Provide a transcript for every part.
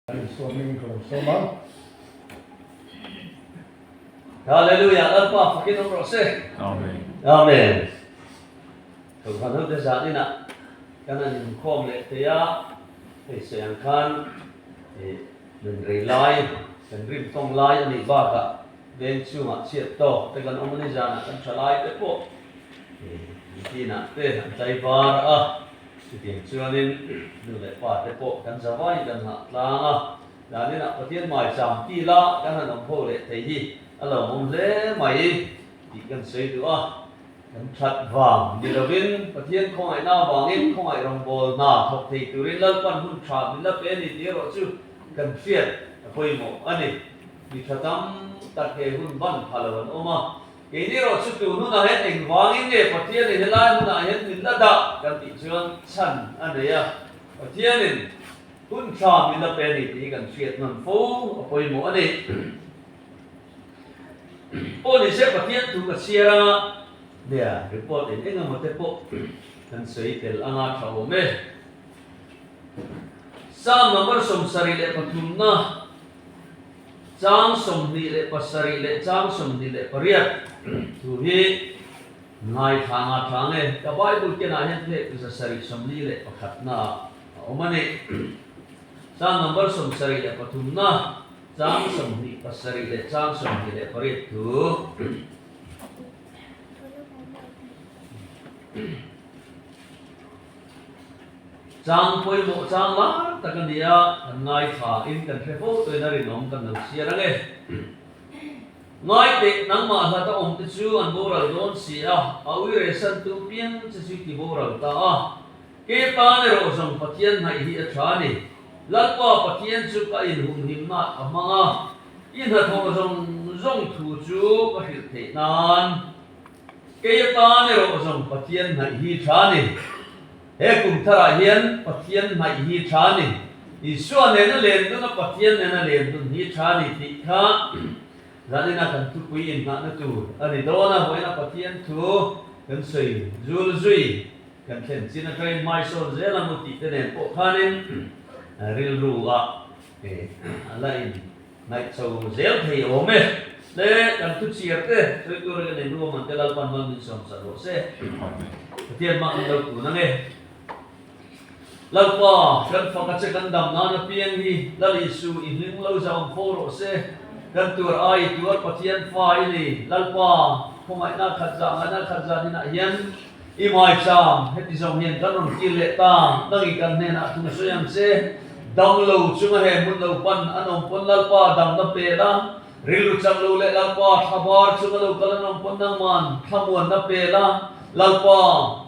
Isua hming ka lo sawm a. Hallelujah Lalpa fakin awm rawh se. Amen. Amen. Kohhran hote zan inah kan han inkhawm leh thei a, hei sawi ang khan nun rei lai, kan rim tawng lai a nih bakah veng chhungah chhiat tawk te kan awm a ni, zanah kan tha lai te pawh mitinah te an tlaivar a. Chutiang chuanin nu leh pa te pawh kan zavaiin kan nghah tlang a, daninah Pathian maicham ti la kan han awm ho leh thei hi a lawmawm hle mai tih kan sawi duh a. Kan that vang ni lovin Pathian khawngaihna avangin khawngaih rawngbâwl hna thawk thei turin Lalpan hun tha min la pe a ni tih erawh chu kan hriat a pawimawh a ni. Mi tha tam tak he hun ban pha lo an awm a. Keini erawh chu tun hunah hian engvangin nge Pathianin helai hmunah hian min la dah kan tih chuan chhan a nei a, Pathianin hun tha min la pe a ni tih hi kan hriat nawn fo a pawimawh a ni. Pawh ni se Pathian thu ka chhiar anga nia report eng eng emaw te pawh kan sawi tel anga tha awm e. Psalm number 73na. Chang 27 leh chang 28 thu hi ngaithla nga tha nge? Ka Bible kenah hian phek 741 na ah a awm a ni. Chang number 73 na, chang 27 leh chang 28 thu. Chang pawimawh chang lar tak a ni a, kan ngaithla in kan hre fo tawhin a rinawm kan lo chhiar ang e. Ngai teh, nangmah hlat a awm te chu an boral dawn si a, a ui resantu piang che chu ti boral ta a. Ke tan erawh zawng Pathian hnaih hi a tha a ni. Lalpa Pathian chu ka inhumhimna ka hmang a, i hnathawh zawng zawng thu chu ka hrilh theih nan. Kei atan erawh zawng Pathian hnaih hi tha a ni. He kum tharah hian Pathian hnaih hi tha a ni. Isua nena len dun a Pathian nena len dun hi tha a ni tih kha zanina kan thupui inhnahna tur a ni dawn a. Vawiina Pathian thu kan sawi zul zui kan thlen chin atangin hmaisawn zel ang u tih te nen pawh khanin rilru ah a la in Ngaih chho zel thei awm e. Le kan thu chhiar te sawi tur a ka nei nuam ang te Lalpan mal min sawm sak rawh se. Pathian mah min lo tun ang e. Lalpa kan fak a che kan dam nan apiang hi Lal Isu i hming lo zauh fo rawh se. Kan tuar ai i tuar Pathian fa i ni. Lalpa khawngaihna khat zah ngaihna khat zan inah hian I maicham, heti zawng hian kan rawn kir leh ta, nangin kan hnenah thung sawi ang che. Dam lo chunga he hmun lo pan an awm pawn Lalpa damna pe la, rilru chak lo leh Lalpa thla bar chunga lo kal an awm pawn nangman thlamuanna pe la, Lalpa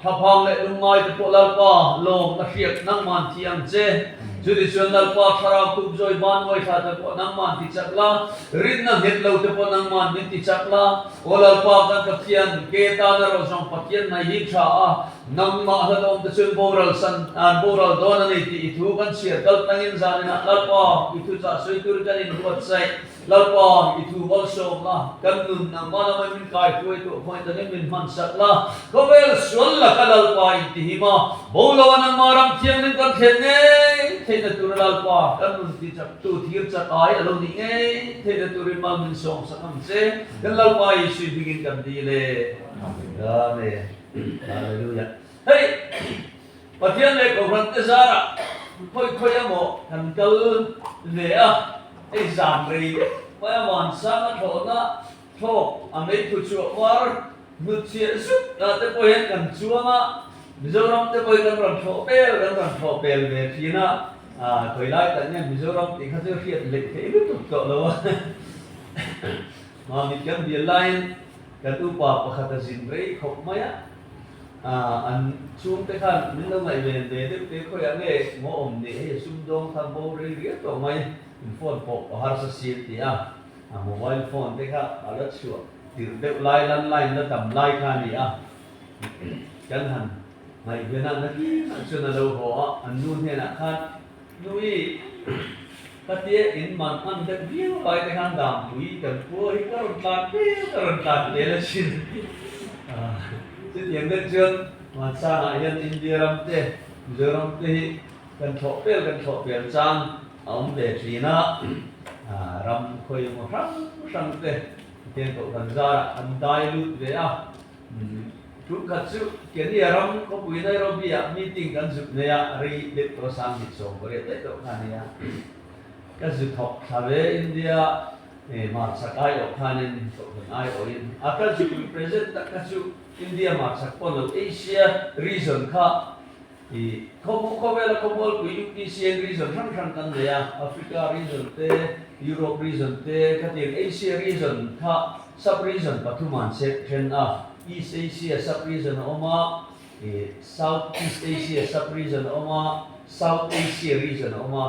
thlaphang leh lungngai te pawh Lalpa lawmna hriat nangman thi ang che. Chutichuan Lalpa thlarau tup zawi ban ngaithla te pawh nangman ti chak la, rinna nghet lo te pawh nangman min ti chak la. Aw Lalpa kan Pathian, ke tana rawh zawng Pathian nai hi tha a, nangmah hla awm te chuan boral san an boral dawn a ni tih i thu kan chhiar kal tlangin zaninah Lalpa i thu chah sawi tur kan inbuatsaih. Lalpa i thu malsawm la, kan nun nangmah lamah min kai hruai tawh khawngaih takin min hmansak la, khawvel sual laka Lalpa intihim a, bo lo a nangmah ram thianghlim kan thlen ngei theihna tura Lalpa kan nun ti chak tu thir chak ai a lo nih ngei theihna turin mal min sawm sak ang che. Kan Lalpa Isui hmingin kan dil e. Amen. Hallelujah. Hei Pathian leh Kohhran te zarah khawi khawi emaw kan kal ve a, hei zan rei deuh mai a vansang a thlawhna thlawk a meiphu chhuah var hnutchhiah zut ah te pawh hian kan chuang a, Mizoram te pawh hi kan rawn thlawh pel kan rawn thlawh pel ve thin a, khawi lai tak nge Mizoram tih kha chu hriat leh theih lutuk tawh lo a. Mamit kan bial laiin kan upa pakhat a zin rei khawp mai a, an chhungte khan min lo ngaihven ve deuh te khawiah nge ngaw awm ni hei a sumdawng kha bo rei riau tawh mai, in phone pawh a harsa si an ti a, a mobile phone te kha a la chhuah tirh deuh lai landline la tam lai kha a ni a, kan han ngaihven a nakinah chuan a lo haw a, an nu hnenah khan Nui, ka tia in man an deuh viau lai te khan Dampui kan khua hi ka rawn tlan vel ka rawn tlan vel a sin. Chutiang deuh chuan Hmansangah hian India ram te, Mizoram te hi kan thlawh pel kan thlawh pel chang. a awm ve thin a, ram khawi emaw hrang hrang te Pathian Kohhran zarah an dai lut ve a. Tum khat chu Kenya ram khawpui Nairobi ah meeting kan zuk nei a, rei deuh tawh 2018 daih tawh kha a ni a. Ka zu thawk thla ve India hmarchhak aiawh khanin Kohhran aiawhin a ka zu represent tak kha chu India hmarchhak pawh lo Asia region kha I khawmu khawvela khawmualpui UPCN region hrang hrang kan nei a, Africa region te, Europe region te, khatiang Asia region kha sub region pathuman se then a, East Asia sub region a awm a, i South East Asia sub region a awm a, South Asia region a awm a,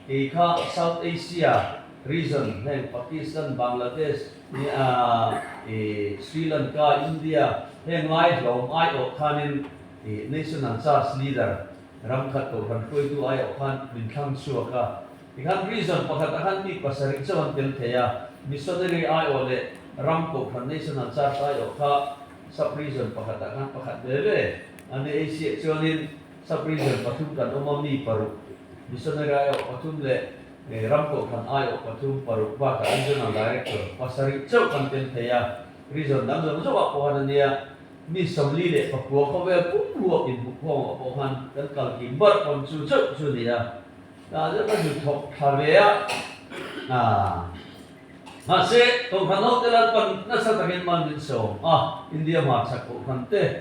kei kha South Asia region heng Pakistan, Bangladesh, i Sri Lanka, India heng lai hlawm aiawh khanin I National Church Leader ram khat kohhran hruaitu aiawh khan min thlang chhuak a. Tikhan region pakhatah khan mi pasarih chauh an tel thei a, Missionary aiawh leh ram kohhran National Church aiawh kha sub-region pakhatah khan pakhat ve ve an ni. Asia chuanin sub-region pathum kan awm a, mi paruk, Missionary aiawh pathum leh ram kohhran aiawh pathum, paruk bakah Regional Director pasarih chauh kan tel thei a, region dang zawng zawngah pawh khan a nia. Mi 49 khawvel pum ruak inhmuh khawngah pawh khan kan kal kim barh pawn chu chauh chu a ni a, tah chuan ka zu thawk thla ve a, mahse Kohhran hote Lalpan nasa takin man min sawm a, India hmarchhak Kohhran te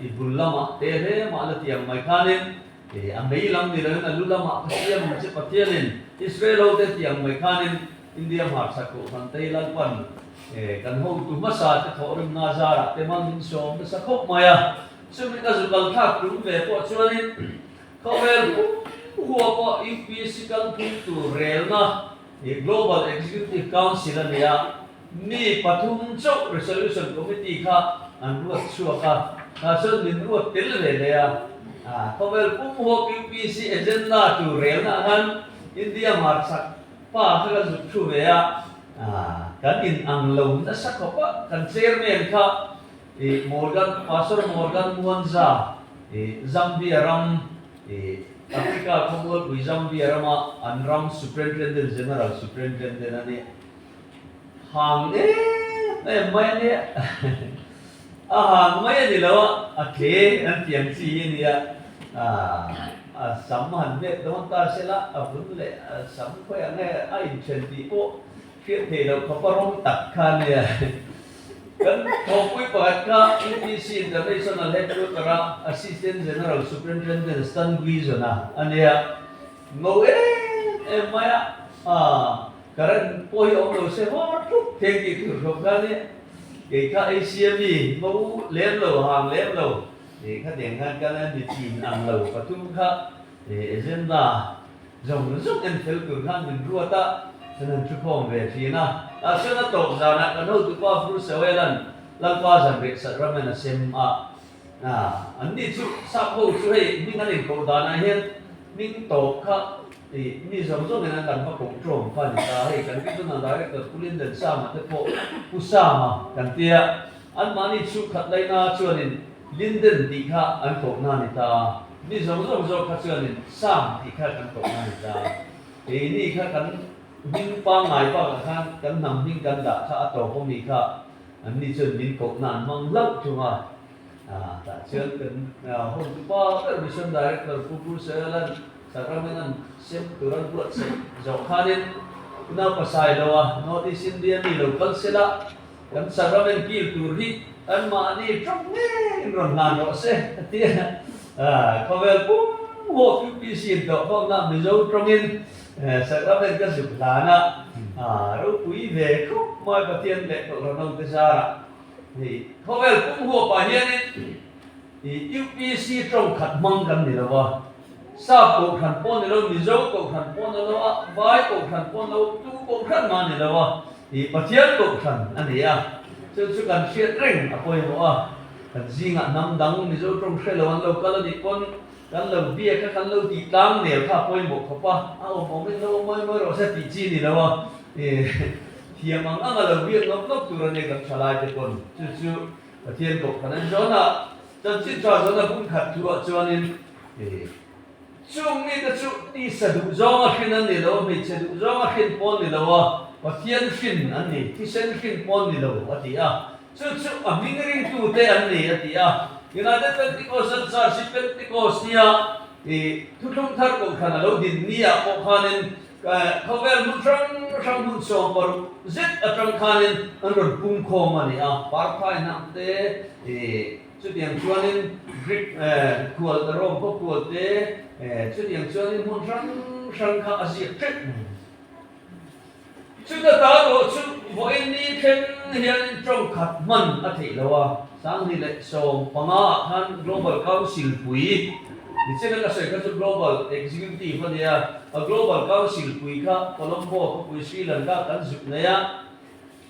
i bul lamah te hle mah la tiang mai khanin a mei lam ni loin a lu lamah ka siam ang che Pathianin Israel hote tiang mai khanin India hmarchhak Kohhran te hi Lalpan Kan hotu hmasa te thawhrimna zarah te hmang min sawm nasa khawp mai a, chumi ka zu kal thlak tum ve pawh chuanin khawvel pum hua pawh UPSC kalphung tur relna Global Executive Council a ni a, mi pathum chauh Resolution Committee kha an ruat chhuak a, tah chuan min ruat tel ve leh a, khawvel pum huap UPSC agenda tur relna khan India hmarchhak Pa kha ka zuk thu ve a, kan in ang lo nasa khawp a, kan chairman kha i Morgan, Pastor Morgan Mwanza i Zambia ram i Africa khawmualpui Zambia rama an ram Superintendent General Superintendent a nia, hang em em mai a nia, a hang mai a ni lo a, a tle an ti ang chi hi a nia. A sam han met dawn ta se la, a vun leh a sam khawiah nge a inthen tih pawh hriat theih loh khawpa rawng tak kha a nia. Kan thawhpui pakhat kha UPC International Headquarter-a Assistant General Superintendent Stan Gleason-a a nia. Ngo em em mai a, current pawh hi awm lo se var thup theng tih tur khawp kha a nia. Kei kha Asia mi ngo lem lo, hang lem lo. Ih kha tiang khan kan an mi chin ang lo pathum kha ih agenda zawng zawng en fel tur khan min ruat a, chuan an thu khawm ve thin a. Tah chuan a tawp zanah kan hotupa Bruce Sewell-a'n Lalpa zan reh sat ramen a sem a, an ni chu sap ho chu hei hming an inkoh danah hian hming tawp kha ih mi zawng zawngin an kan va koh tawm kha a ni ta. Hei kan Regional Director Pu Lindensama te pawh Pu Sama kan tia. Anmahni chhungkhat laina chuanin Linden tih kha an kohna a ni ta, mi zawng zawng zawk kha chuanin Sam tih kha kan kohna a ni ta. Keini kha kan hming pangngai bakah khan kan hnam hming kan dah kha a tawp awmi kha anni chuan min kohna an hmang hlauh thung a. Tah chuan kan hotupa ber Mission Director Pu Bruce-a Sacrament an sem tur an buatsaih zawh khanin Unau Pasailoa North East India mi lo kal sela, Kan sacrament kil tur hi anmahni tawng ngeiin rawn hlan rawh se a ti a. Khawvel pum huap UPC in tawh khawmna Mizo tawngin sacrament ka zuk hlan a, ropui ve khawp mai Pathian leh Kohhran ho te zarah hei khawvel pum huapah hianin UPC tawng khat hmang kan ni lo a, Sap Kohhran pawh ni lo, Mizo Kohhran pawh ni lo a, Vai Kohhran pawh ni lo, tu Kohhran mah ni lo a, ih Pathian Kohhran a ni a, chu chu kan hriat reng a pawimawh a, kan zingah hnam dang Mizo tawng hre lo an lo kal a nih pawn kan lo biak a, kan lo tih tlang nel kha a pawimawh khawp a, a awm awmin lo awm mawi mawi rawh se tih chi ni lo a, ih thiam ang ang a lo biak nawk nawk tur a nia kan thalai te pawn chu chu Pathian Kohhran an zawn a, chanchin tha zawn a bung khat thu ah chuanin. Chung mite chu tisa duh zawnga hrin an ni lo, hmeichhe duh zawnga hrin pawh an ni lo a, Pathian hrin an ni, thisen hrin pawh an ni lo, a ti a. Chu chu a hming ringtute an ni, a ti a. United Pentecostal Church hi Pentecost nia i thuthlung thar kohhran a lo din niah pawh khanin khawvel hmun hrang hrang hmun 60 zet atang khanin an rawn pungkhawm a ni a. Parphai hnam te i Chutiang chuanin Greek khual te, Rome khaw khual te, chutiang chuanin hmun hrang hrang kha a ziak teuh mai. Chuta ta rawh chu vawiin ni thleng hianin tawng khat hman a theih lo a, 2015 ah khan Global Council pui, nichin a ka sawi kha chu Global Executive a nia, a Global Council pui kha Colombo khawpui Sri Lanka kan zuk nei a,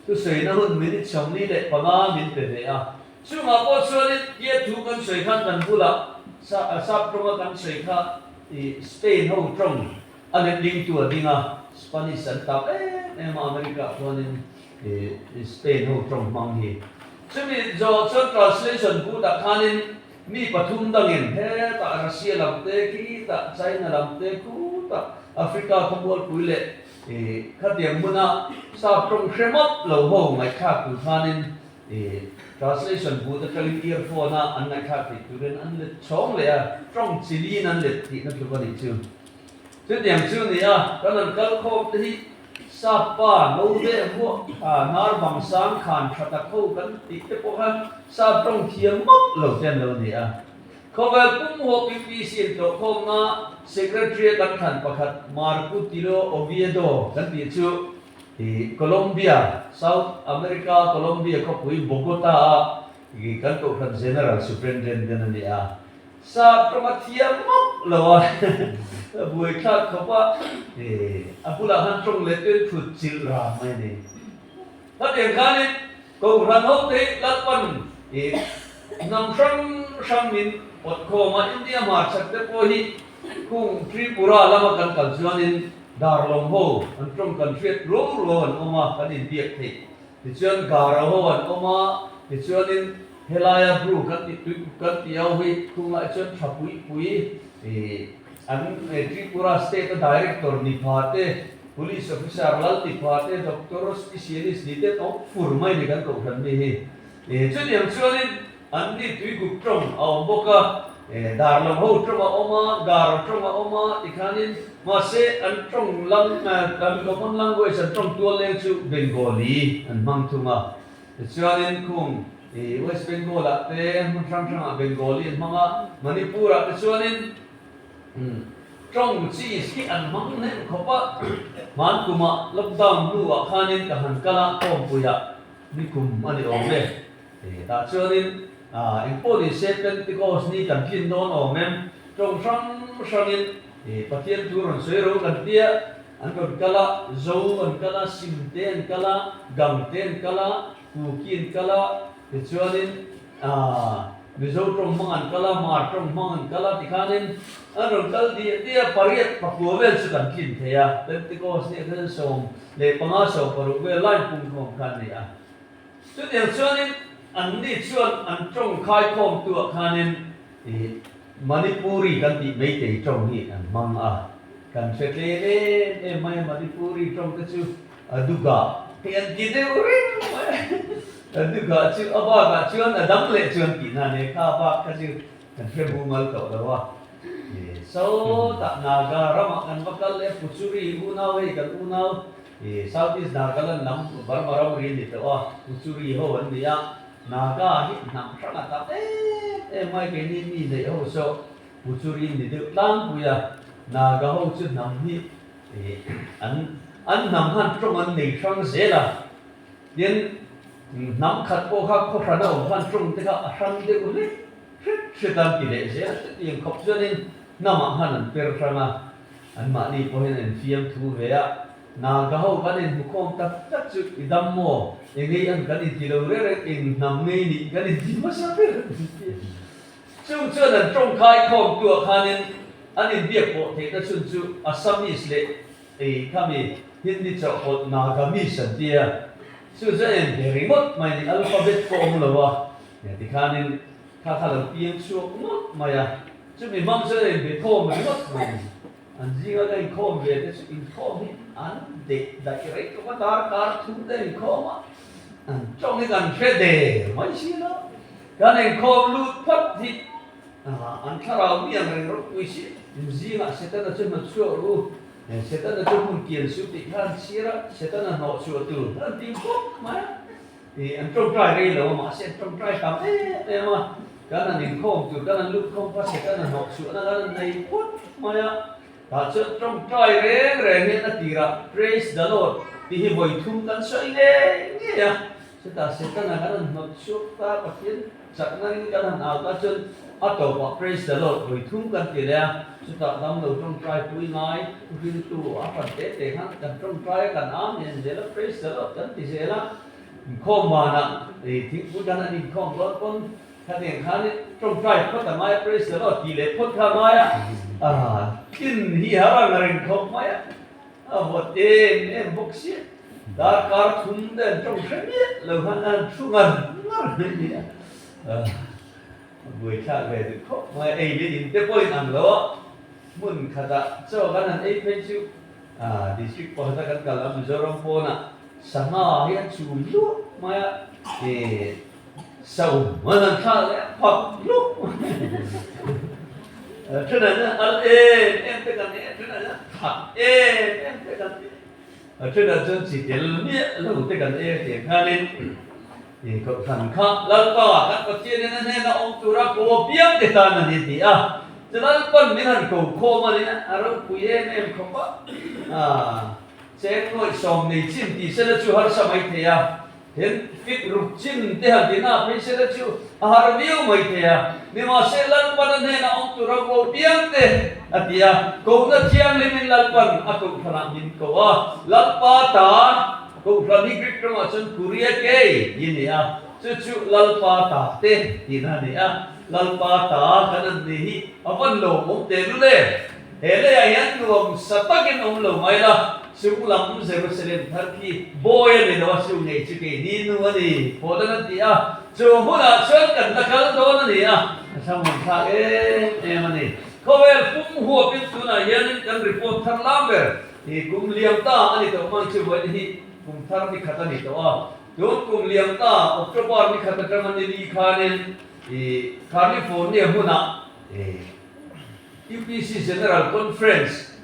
Thusawiina hun minute 45 min pe ve a. Chungah pawh chuanin tia thu kan sawi khan kan bulah sap tawnga kan sawi kha i Spain ho tawng a letling tu a ding a, Spanish an tap em em a America chuanin i Spain ho tawng hmang hi. Chumi zawh chuan translation booth-ah khanin mi pathum dangin hetah Russia lam te, khitah China lam te, khutah Africa khawmualpui leh I khatiang hmuna sap tawng hre map lo ho ngaihthlak tur khanin i translation booth atangin earphone a an ngaihthlak theih turin an let chhawng leh a, tawng chiliin an let tihna tluk a nih chu. Chutiang chu ni a, kan han kal khawm te hi sap pa no ve vuah a hnar bang sang khan tha tak ho kan tih te pawh kha sap tawng thiam map lo te an lo ni a. Khawvel pum haw PPC in tlawhkhawmna Secretary a kan thlan pakhat Marco Tilo Oviedo kan tih chu i Colombia, South America Colombia khawpui Bogota a i kan kohhran General Superintendent a ni a. Sap tawng a thiam mawp lo a, buaithlak khawp a, i a bulah khan tawng leh tuin thut chilh ram mai a ni. Hetiang khanin Kohhran hote hi Lalpan i hnam hrang hrang min pawt khawm a, India hmarchhak te pawh hi khung Tripura lama kan kal chuanin Darlawng ho an tawng kan hriat ruau ruau an awm a, kan inbiak theih. Tichuan Garo ho an awm a, tichuanin helaia Bru kan tih tui kan tih ho hi khungah chuan tha pui pui i an Tripura state a director ni pha te, Police officer Laltipa te doctor specialist ni te tawng fur mai ni kan kohhran mi hi. Chutiang chuanin an ni tuikuk tawng a awm bawk a, Darlo ho tawng a awm a, Garo tawng a awm a tikhanin mahse an tawng lam kan common language an tawng tual leng chu Bengali an hmang thung a. Tichuanin khung West Bengal ah te hmun hrang hrangah Bengali an hmang a, Manipur ah te chuanin Tawng cheese hi an hmang hnem khawp a, hman kumah lockdown hnuah khanin ka han kal a, Kawmpuiah nikum a ni awm e. Tah chuanin engpawh ni se Pentecost ni kan tlin dawn awm em? Tawng hrang hrangin Pathian thu rawn sawi ro kan tia, an rawn kal a, Zo an kal a, Simte an kal a, Gangte an kal a, Kuki an kal a, tichuanin Mizo tawng hmang an kal a, Hmar tawng hmang an kal a tikhanin an rawn kal diah diah a, pariat pakua vel chu kan tlin thei a, Pentecost nih khan 15 16 vel line pungkhawm kha an ni a. Chutiang chuanin anni chuan an tawng khaikhawmtuah khanin ih Manipuri kan tih meitei tawng hi an hmang a, kan hre tlem em em mai a Manipuri tawng te chu. A dugah hei an ti deuh reng mai a, a dugah chu a bakah chuan a dang leh chuan tihna a nei kha, a bak kha chu kan hre mumal tawh lo a. Sawtah Naga ramah kan va kal leh a, Puchuri unau hei kan unau South East Nagaland lam Burma ramri a ni tawh a, Puchuri ho an ni a, Naga hi hnam hrang a tam em em mai keini mi neih ho saw Puchuri ni deuh tlangpui a, Naga ho chu hnam hi An an hnam khan tawng an nei hrang zel a, tin hnam khat pawh kha khaw hran a awm khan tawng te kha a hrang deuh hlek hret hret a an ti leh zel a, chutiang khawp chuanin hnamah khan an per hrang a, anmahni pawhin an infiam thu ve a, Naga ho kan inhmukhawm tak tak chu i dam maw, engei ang kan inti lo reng reng, eng hnam ngei nih kan inti hmasa ber an ti a. Chung chuan an tawngkai khawm tuah khanin an inbiak pawh theihna chhun chu Assamese leh ei khami Hindi chawhpawlh Nagamese an ti a. Chu chu a en ve ringawt mai ni, alphabet pawh awm lo a, tikhanin kha kha lo piang chhuak ngawt mai a. Chumi hmang chuan a inbe khawm ringawt mai. An zinga ka inkhawm ve te chu inkhawm hi an deh daih rei tawk a, darkar thum te an inkhawm a, an tawng hi kan hre der mai si lo. Kan inkhawm lut phawt hi an thlarau mi ang reng ropui si. In zingah Setana chu hnawt chhuak rawh u, Setana chu hmun kian suh tih kha an chhir a, Setana hnawh chhuah tur an ti khawp mai a. Ih, an tawngtai rei lo a, mahse an tawngtai tam em em a, kan han inkhawm tur, kan han lut khawm kha Satan a hnawh chhuahna kan han nei phawt mai a, tah chuan tawngtai reng reng hian a tirah Praise the Lord tih hi vawi thum kan sawi ngei ngei a, chutah Satan-a kan han hnawt chhuak ta, Pathian chakna ring kan han au ta chuan a tawpah Praise the Lord vawi thum kan ti leh a, chutah damlo tawngtai pui ngai riltu a pan te te khan kan tawngtai a, kan Amen zel a, Praise the Lord kan ti zel a. Inkhawm vanah thingpui kan an inkhawm dawn pawn khatiang khan tawngtai phawt a ngai a, praise the Lord tih leh phawt kha a ngai a, tlin hi har ang a ring khawp mai a, a vawt em em bawk sia, darkar thum te an tawng hre miah lo khan an thu ngar ngar mai a ni a, a buaithlak ve duh khawp mai a, ei leh in te pawhin ang lo a, hmun khatah chaw kan han ei phei chu district pakhat a kan kal a Mizoram pawnah Sangha hi a chum luah mai a, eh so an han thlah leh a phak luah mai a. Thenah hian al em em te kan nei a, thenah hian thak em em te kan nei a, thenah chuan chi tel miah lo te kan ei a tih ang khanin eh kohhran kha Lalpa kan Pathianin a hnena awm tura ko apiang te tan a ni ti a, chu Lalpan min han ko khawm a nia, a ropui em em khawp a, ah. Cheng nuaih sawm nei chin tih sela chu harsa mai thei a, then fit ruk chin te han tina phei sela chu a har viau mai thei a. Nimahse Lalpan a hnenah awm tur a ko piang te a ti a, kohna thianghlimin Lalpan a kohhranah min ko a, Lalpa ta kohhran hi Greek tawngah chuan Kuriakei tih a ni a, chu chu Lalpa ta te tihna a ni a, Lalpa ta kan an ni hi a van lawmawm tehlul e. He leiah hian nuam sa takin awm lo mai la, chung lam Jerusalem thar khi bawi a ni lo a, chu ngei chu kei ni nu a ni, Paul-an a ti a, chu hmunah chuan kan la kal dawn a ni a, a thlamuan thlak em em a ni. Khawvel pum huapin tunah hianin kan report thar lam ber hi kum liam ta a ni tawh hmang chu vawiin hi kum thar ni khat a ni tawh a, tun kum liam ta October ni khat atanga ni li khanin California hmunah UPC General Conference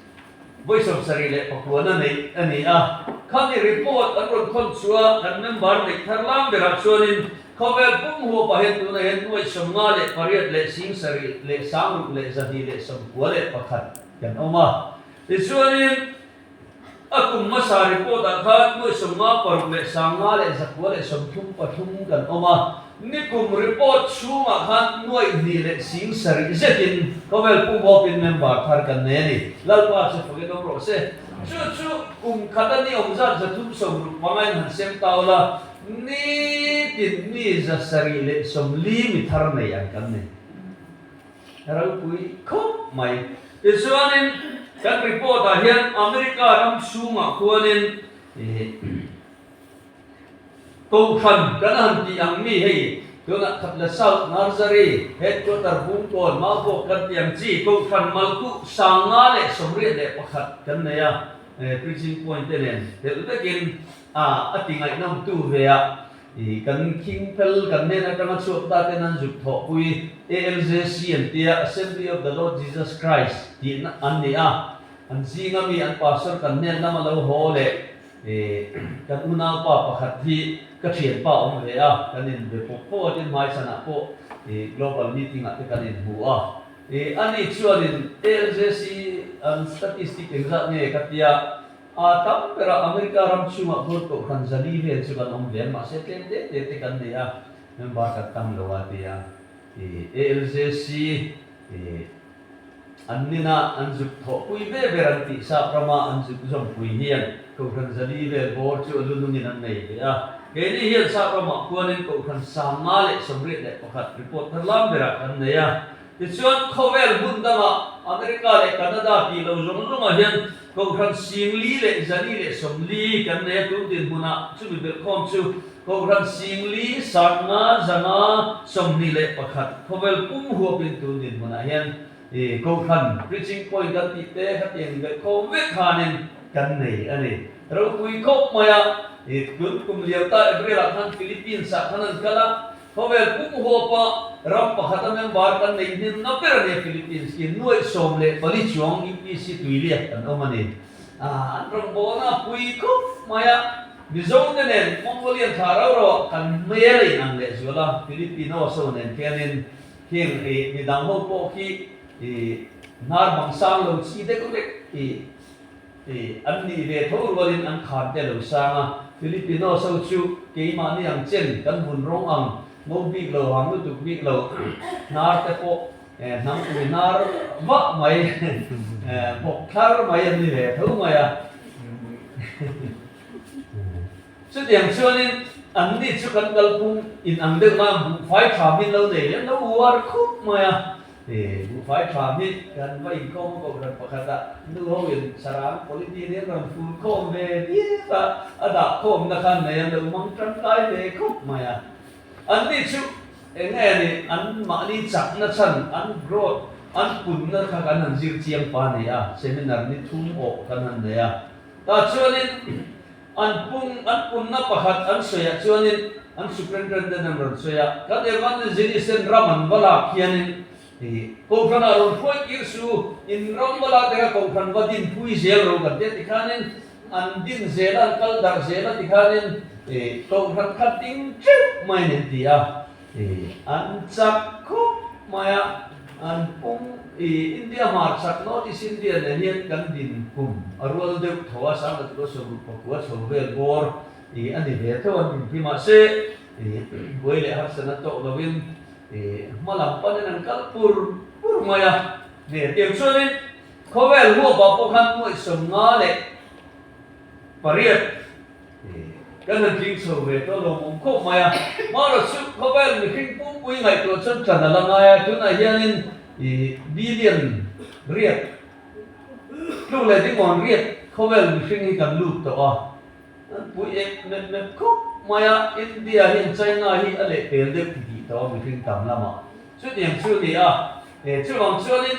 vawi 79 a neih a ni a. Khami report an rawn khawn chua kan member neih thar lam berah chuanin khawvel pum huapah hian tunah hian nuaih 58 leh 70 leh 600 leh 291 kan awm a. Tichuanin a kum hmasa report ah khan nuaih 56 leh 500 leh 933 kan awm a, nikum report chhungah khan nuaih hnih leh 70 zetin khawvel pum huapin member thar kan nei a ni. Lalpa chu fakin awm rawh se. Chu chu kum khat a ni awm zat 365 in han sem ta ula, nitin mi 740 mi thar nei ang kan nei. Ropui khawp mai. Tichuanin kan report ah hian America ram chhungah khuanin Kohhran kan han tih ang mi hei tunah Khatla South Nursery Headquarter Bungkawn Maubawk kan tih ang chi Kohhran Malkuh 581 kan nei a, preaching point te nen telh vekin a ti ngaihnawmtu ve a. I kan khing fel kan hnen atanga chhuak ta ten an zuk thawhpui ALJC an tia Assembly of the Lord Jesus Christ tih an ni a, an zinga mi an pastor kan hnen lama lo haw leh kan unaupa pakhat hi ka thianpa awm ve a, kan inbe pawp pawp a tin hmaichhanah pawh global meeting ah te kan inhmu a, ani chuanin ALJC an statistic engzat nge ka tia A tam berah America ram chhungah khuan kohhran zali vel chu kan awm ve a, mahse tlem te te te kan nei a, member kan tam lo a ti a. ALJC an nina an zuk thawhpui ve ber an tih sap rama an zuk zawmpui hian kohhran zali vel bawr chu a lu nungin an nei ve a. Keini hian sap ramah khuanin kohhran 581 report thar lam berah kan nei a. Tichuan, khawvel hmun dangah America leh Canada tih lo zawng zawngah hian Kohhran 40 leh 440 kan nei a, tun dinhmunah chumi belhkhawm chu Kohhran 40 500 521 khawvel pum huapin tun dinhmunah hian. I Kohhran preaching point kan tih te khatiang belhkhawm vek khanin kan nei a ni. Ropui khawp mai a, i tun kum liam ta April ah khan Philippines ah khan an kal a, khawvel pum huapa ram pakhata member kan neih hnem na ber a nia Philippines khi nuaih 14 chuang UPC tuiliak an awm a ni. An rawngbawlna a pui khawp mai a, Mizo te nen Mongolian thla rau rau ah kan hmel a inang leh zual a, Filipinos ho nen khianin Khing i midang ho pawh khi i hnar bang sang lo chi deuh vek i i an nih ve tho rualin an khan te lo sang a. Filipinos ho chu keimahni ang chen kan vun rawng ang ngo bik lo hang lutuk bik lo hnar te pawh hnam ui hnar vah mai bawk thlar mai an ni ve tho mai a. Chutiang chuanin anni chu kan kalphung in ang deuh mai a, buhfai tha min lo nei lem lo uar khup mai a, e buhfai tha hi kan va inkhawm a kohhran pakhat ah nu ho in sarang polythene hi an rawn fur khawm ve diak a, a dah khawmna khan nei an lo mang tangkai ve khup mai a. Anni chu eng nge ni an mahni chakna chhan, an growth, an punna kha kan han zir chiang pa ni a, seminar ni thum awh kan han nei a. Tah chuanin an pung, an punna pakhat an sawiah chuanin an superintendent an rawn sawi a, kan evangelist ten ram an va lak hianin ih Kohhranah rawn hruai tir su, in ram va lak te kha Kohhran va din pui zel ro kan ti a tikhanin an din zel a, an kal darh zel a tikhanin ih Kohhran kha ding teuh mai an ti a. An chak khawp mai a, an pum i India hmarchhak North East India nen hian kan din kum a rual deuh tho a, Sangha chu 69 chho vel bawr i a ni ve tho an din khi mahse i buai leh harsana tawh lovin i hma lam panin an kal pur pur mai a. Hne tiang chuanin khawvel huapah pawh khan nuaih 58 Kan han tling chho ve tawh lo awm khawp mai a, Mara chu khawvel mihring pumpui ngaihtuah chuan ṭan a la ngai a, tunah hianin i billion riat tluk leh dingawn riat khawvel mihring hi kan lut tawh a, an pui ep mep mep khawp mai a, India hian China hi a lehpel deuh titih tawh a mihring tam lamah chutiang chu a ni a, chuvang chuanin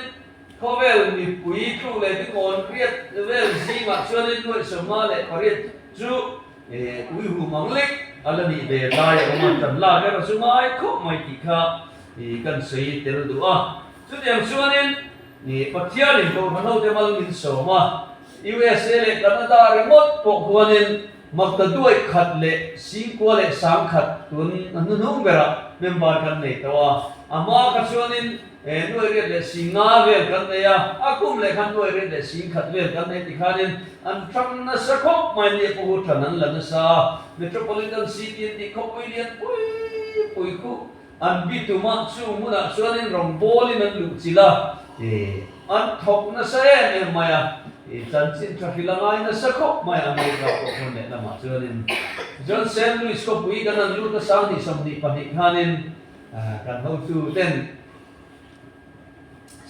Khawvel mipui tluk leh dingawn riat vel zingah chuanin nuaih 58 chu ui hum ang lek a la nih ve lai a awm a, tan lak erawh chu ngai khawp mai tih kha kan sawi tel duh a. Chutiang chuanin Pathianin Kohhran hote mal min sawm a, USA leh Canada ringawt pawh khuanin makta duaih khat leh singkua leh sangkhat tun a hnuhnung berah member kan nei tawh a, a hma kha chuanin He nuai riat leh 50 vel kan nei a, a kum leh khan nuai riat leh 10,000 vel kan nei ti khanin an hrang nasa khawp mai nia pawh hu than an la nasa a. Metropolitan City an tih khawpui lian pui pui khu an bi tumah chung hmunah chuanin rawngbawlin an luh chilh a, an thawk nasa em em mai a, chanchin tha hrilh a ngai nasa khawp mai a America pawh hmun leh lamah chuanin John Saint Louis khawpui kan han lut a 2022 khanin Kan hotu ten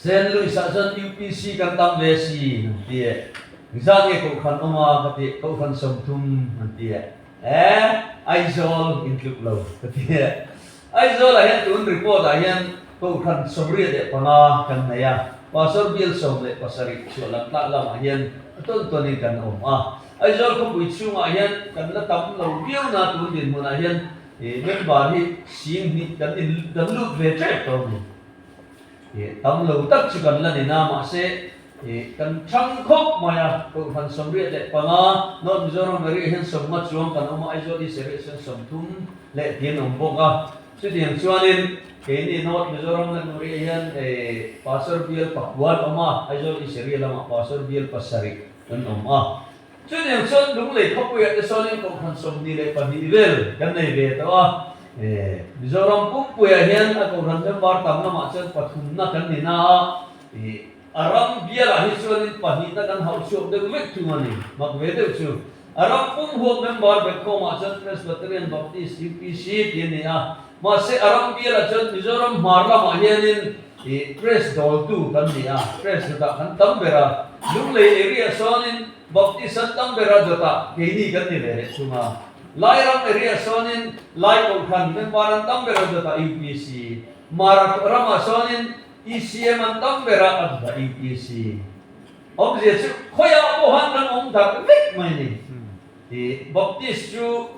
Saint Louis ah chuan UPC kan tam ve si an ti e. Engzat nge Kohhran awm a ka ti, Kohhran 30 an ti e. E, Aizawl in tluk lo ka ti e. Aizawl ah hian tun report ah hian Kohhran 85 kan nei a, Pastor Bial 17 chhuah lam tlak lamah hian a tawn tawnin kan awm a. Aizawl khawpui chhungah hian kan la tam lo viau na tun dinhmunah hian I member hi 2000 kan in kan lut ve tep tawh a ni. I tam lo tak chu kan la ni na mahse i kan thang khawp mai a, Kohhran 85, North Mizoram area hian 50 chuang kan awm a, Aizawl East area chuan 30 leh tih an awm bawk a. Chutiang chuanin keini North Mizoram lam area hian i Pastor bial pakua an awm a, Aizawl East area lamah Pastor bial pasarih an awm a. Chutiang chuan Lunglei khawpuiah te sawnin Kohhran 22 vel kan nei ve tawh a, Mizoram pumpuiah hian a Kohhran member tam lamah chuan pathumna kan ni na a, a ram bialah hi chuanin pahnihna kan hauh chhuak deuh vek thung a ni, mak ve deuh chu. A ram pum huap member Bekhawmah chuan Presbyterian Baptist UPC tih a ni a, mahse a ram bialah chuan Mizoram hmar lamah hianin Press dawltu kan ni a, press dawtah kan tam ber a, Lunglei area sawnin Baptist an tam ber a, dawtah keini kan ni ve leh thung a. Lairam area sawnin Lai Kohhran member an tam ber a, dawtah UPC. Mara ramah sawnin. ECM an tam ber a, a chutah UPC. Awmzia chu khawiah pawh han kan awm darh vek mai a ni. Ih Baptist chu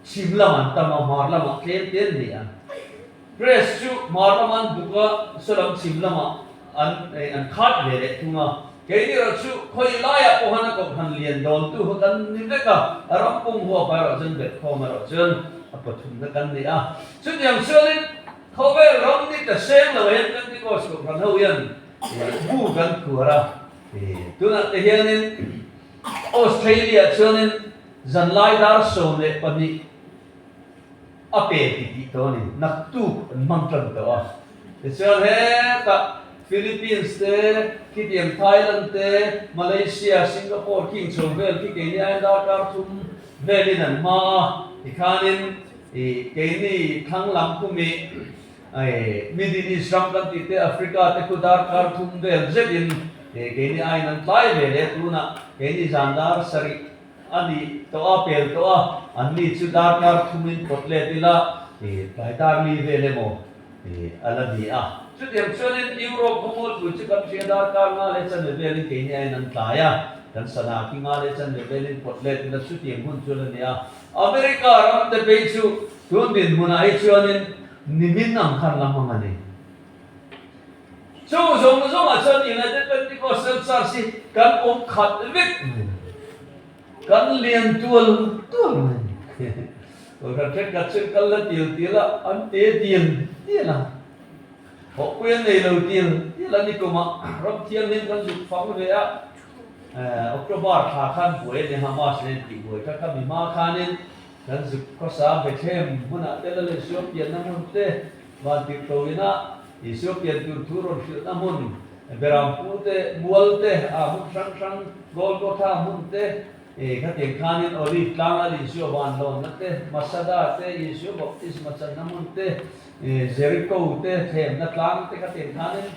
chhim lam an tam a, hmar lamah tlem te an ni a. Press chu hmar lam an buk a, saw lam chhim lamah an an khat ve leh thung a. Keini erawh chu khawi laiah pawh han a kohhran lian dawn tu kha kan ni vek a, a ram pum huap ah erawh chuan belhkhawm erawh chuan a pathumna kan ni a. Chutiang chuanin khawvel ram ni ta seng lo hian Pentecost kohhran ho hian bu kan khuar a. Tunah te hianin Australia chuanin zanlai dar 12 a pe ti tih tawh a ni, naktuk an hmang tan tawh a. Tichuan hetah Philippines te, khitiang Thailand te, Malaysia, Singapore khing chho vel khi keini aiin darkar thum velin an hma a, tikhanin ih keini thlang lam khumi ih Middle East ram kan tih te, Africa te khu darkar thum vel zetin ih keini aiin an tlai ve leh tunah keini zan dar sarih A nih tawh a, pel tawh a, an ni chu darkar thumin pawt let ila i tlai dar li vel emaw i a la ni a. Chutiang chuanin Europe khawmualpui chu kan hria darkar nga leh chanve velin keini aiin an tlai a, kan sana khi nga leh chanve velin pawt let ila chutiang hun chu la ni a. America ram te phei chu tun dinhmunah hi chuanin nimin ang khan la hmang a ni. Chu zawng zawngah chuan United Pentecostal Church hi kan awm khat vek mai a, kan lian tual tual mai a ni. Kawlhran thenkhat chu kal la tial tial a, an te tial tial a, thawhpui an nei lo tial tial a, nikumah ram thianghlim kan zuk fang ve a, October thla khan buai a ni, Hamas nen tih buai kha kha mi hma khanin kan zuk khawsa Bethlehem hmunah te la leh Suapianna hmun te, Vantirhlo ina Isua pian tur thu rawn hrilhna hmun, Berampu te, Mual te, a hmun hrang hrang, Golgotha hmun te, khatiang khanin Olive tlang a Isua vanlawnna te, Masada te, Isua baptisma channa hmun te, Jericho te, thlemna tlang te khatiang khanin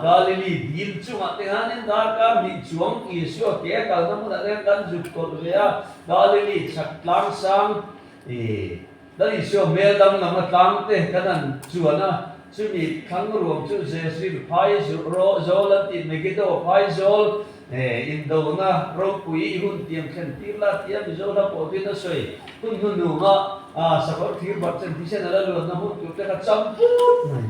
Galili dil chungah te khanin darkar hnih chuang Isua ke a kalna hmunah te khan kan zuk tawlh ve a, Galili chhak tlang sang, Lal Isua hmel danglam a tlang te kan han chuan a, chumi thlang ruam chu Jezreel phai zawl an tih Megiddo phai zawl indona ropui i hun tiam thlen tir la tia Mizo hla pawh tuin a sawi hun hnuhnunga sakawr thir barh chen thisen a la luanna hmun tur te kha cham put mai.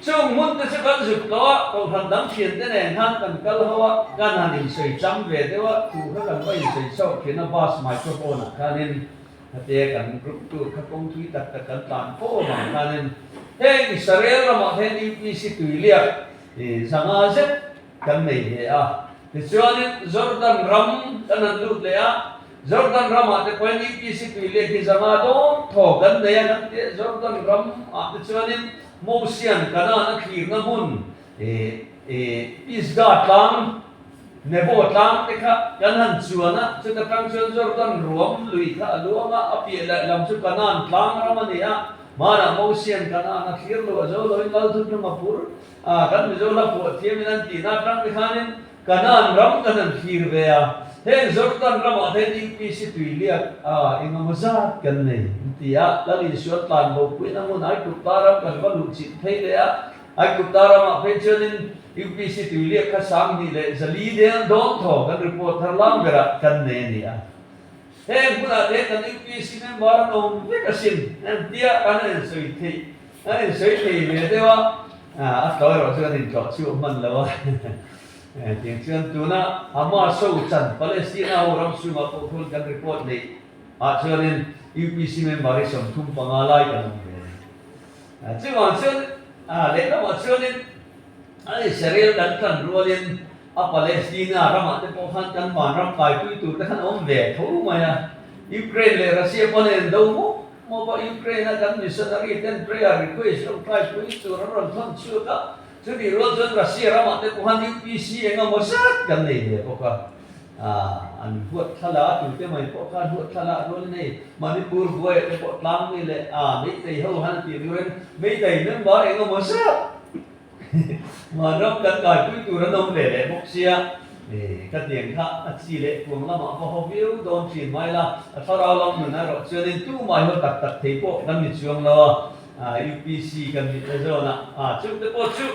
Chung hmun te chu kan zuk tawh a, kohhran dang thian te nen khan kan kal ho a, kan han insawi cham ve deuh a, thu kha kan va insawi chauh thin a, bus microphone ah khanin khatia kan group tur kha kawng thui tak tak kan tlan fo avang khanin heng Israel ramah hian UPC tuiliak zanga zet kan nei ve a, tichuanin Jordan ram kan han lut leh a, Jordan ramah te pawhin UPC tui leh hi zanga dawn thaw kan nei a kan ti a, Jordan ramah te chuanin Mosian Kanaan a thlirna hmun Pisgah tlang, Nebo tlang te kha kan han chuan a, chuta tang chuan Jordan ruam lui kha a luang a, a piah leh lam chu Kanaan tlang ram a ni a, hmanah Mosian Kanaan a thlir luah zo loin Lalthuthlung a phur a, kan Mizo hla phuah thiamin an tihna atang te khanin Kanaan ram kan han thlir ve a, heng Jordan ramah te hian UPC tui liak a eng emaw zat kan nei an ti a, Lal Isua tlan bo puiin a hmun Aigupta ram kan va luh chilh phei leh a, Aigupta ramah phei chuanin UPC tui liak kha 2400 deng dawn thaw kan report thar lam berah kan nei a ni a. Heng hmunah te hian kan UPC member an awm vek asin an tia kan han insawi theih an insawi thei ve deuh a, a tlo erawh chu kan intlawh chhuah hman lo a. Tiang chuan tuna Hamas ho chan Palestina ho ram chhungah pawh khawn kan report neih ah chuanin UPC member hi 35 lai kan awm ve a ni. Chuvang chuan lehlamah chuanin Israel kan tan rualin a Palestina ramah te pawh khan kan vanram kaipui tur te khan awm ve tho mai a. Ukraine leh Russia pawn a indo mawp mawp a, Ukraine a kan missionary ten prayer request lo kaipui tur an rawn thawn chhuak a. Chutih rual chuan Russia ramah te pawh khan UPC eng emaw zat kan nei ve bawk a, an huat thla tute mai pawh khan huat thla lah rualin hei Manipur buaiah te pawh tlang mi leh Meitei ho han tih turin Meitei member eng emaw zat Vanram kan kaipui tur an awm ve leh bawk sia, ka tiang kha a chi leh kuang lamah va haw viau dawn thin mai la, a thlarau lam nun erawh chuanin tumah hi haw tak tak thei pawh kan ni chuang lo a. UPC kan nihna zawnah chung te pawh chu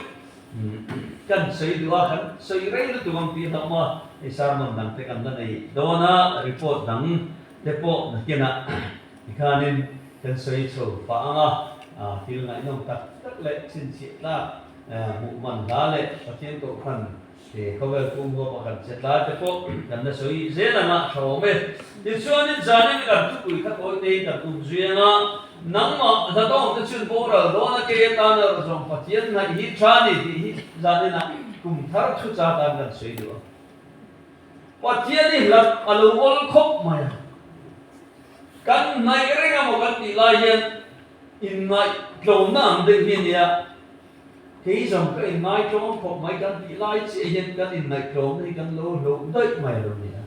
kan sawi duh a, kan sawi rei lutuk ang tih hlauh maw, hei sermon dang te kan la nei dawn a, report dang te pawh nakinah tikhanin kan sawi chho pah ang a, thil ngaihnawm tak tak leh chhinchhiah tlak hmuh man hla leh Pathian Kohhran He khawvel pum huap a kan che tlai te pawh kan la sawi zel ang a, tha awm e. Tichuanin zanin kan thupui kha tawi teiin kan um zui ang a, nangmah hlatawng te chhun boral dawn a kei atana rawh zawng Pathian hnaih hi tha ni tih hi zaninah kum thar thu cha tan kan sawi duh a. Pathian i hlat a lo awl khawp mai a, kan hnaih reng emaw kan tih lai hian inngaihtlawmna ang deuh hi a nia. Kei zawng ka inngaihtlawm khawp mai kan tih lai chiah hian kan inngaihtlawmna hi kan lo hloh daih mai lo nia.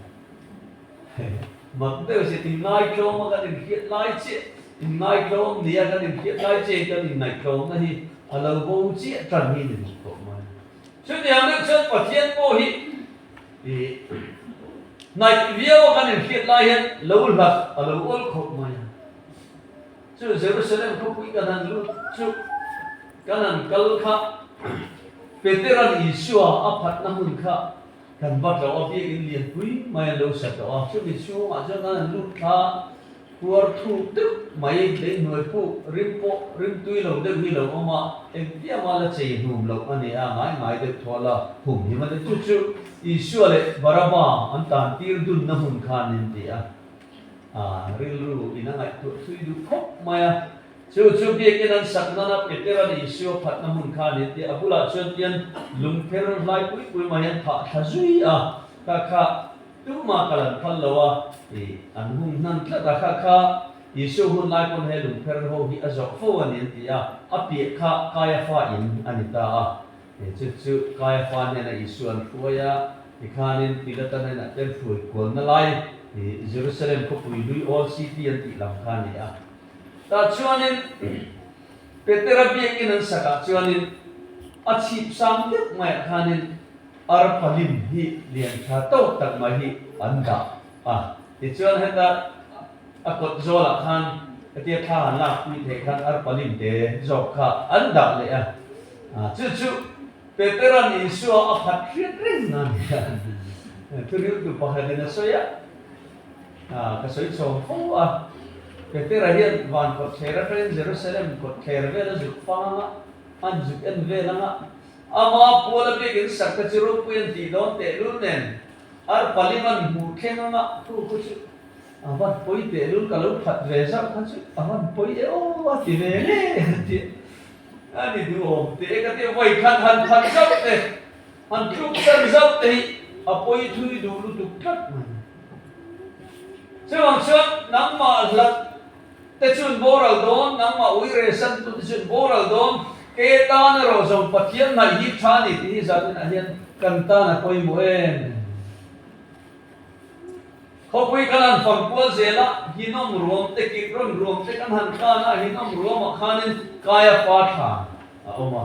Mak deuh zet inngaihtlawm a kan inhriat lai chiah, inngaihtlawm nia kan inhriat lai chiah hi kan inngaihtlawmna hi a lo bo chiah tan hi ni mak khawp mai. Chutiang deuh chuan Pathian pawh hi hnaih viau a kan inhriat lai hian lo hlat a lo awl khawp mai a. Chu Jerusalem khawpui kan han lut chu kan han kal kha Peteran Isua a phatna hmun kha kan va tlawh a, biakinn lianpui mai an lo sa tawh a, chumi chhungah chuan kan han lut thla puar thuk deuh mai lei hnuai puk rim pawh rim tui lo deuh hi lo awm a, engtia mah la chei hnum loh a ni a, ngai ngai deuh thaw la hum him a ni. Chu chu Isua leh Baraba an tan tir dunna hmun kha an inti a. A rilru in a ngaihtuah thui duh khawp mai a. Chu chu biakin an sak nana Petera'n Isua phatna hmun kha a ni tih a bulah chuan tian lungpher hlai pui pui mai an phah thla zui a, kha kha tumah kal an phal lo a, i an hung hnan tlat a, kha kha Isua hun lai pawn he lungpher ho hi a zawh fo a ni an ti a, a piah kha Kaiafa in a ni ta a, chu chu Kaiafa hnena Isua an hruai a, tikhanin Pilata hnenah te an hruai kualna lai i Jerusalem khawpui hlui Old City an tih lam kha a ni a. Tah chuanin Petera biakinn an sakah chuanin a chhip sang deuh maiah khanin arpa lim hi lian tha tawk tak mai hi an dah a. Tichuan heta a kawt zawlah khan hetia thla han lak pui theih khan arpa lim te zawk kha an dah leh a. Chu chu Petera'n Isua a phat hriat reng a ni a, thuriltu pakhatin a sawi a, ka sawi chhawm fo a. Petera hian van kawtthler atangin Jerusalem kawtthler vel a zuk fang anga, an zuk en vel anga, ama puala biakin sak te chu ropui an tih dawn tehlul nen, arpalim an hmuh thleng anga, khu khu chu a van pawi tehlul ka lo phat ve zauh kha chu a van pawi e aw a ti ve hle a ti a. A ni duhawm teh ka ti a, vawi khat han phat zauh te, han tluk san zauh te hi a pawi thui duh lutuk tlat mai. Chuvang chuan nangmah hlat te chun boral dawn, nangmah ui re san tu te chun boral dawn, ke tan erawh zawng Pathian hnaih hi tha a ni tih hi zaninah hian kan tan a pawimawh em. Khawpui kan han fang kual zel a, Hinawm ruam te Kidron ruam te kan han tan a, Hinawm ruamah khanin Kaiafa thlan a awm a.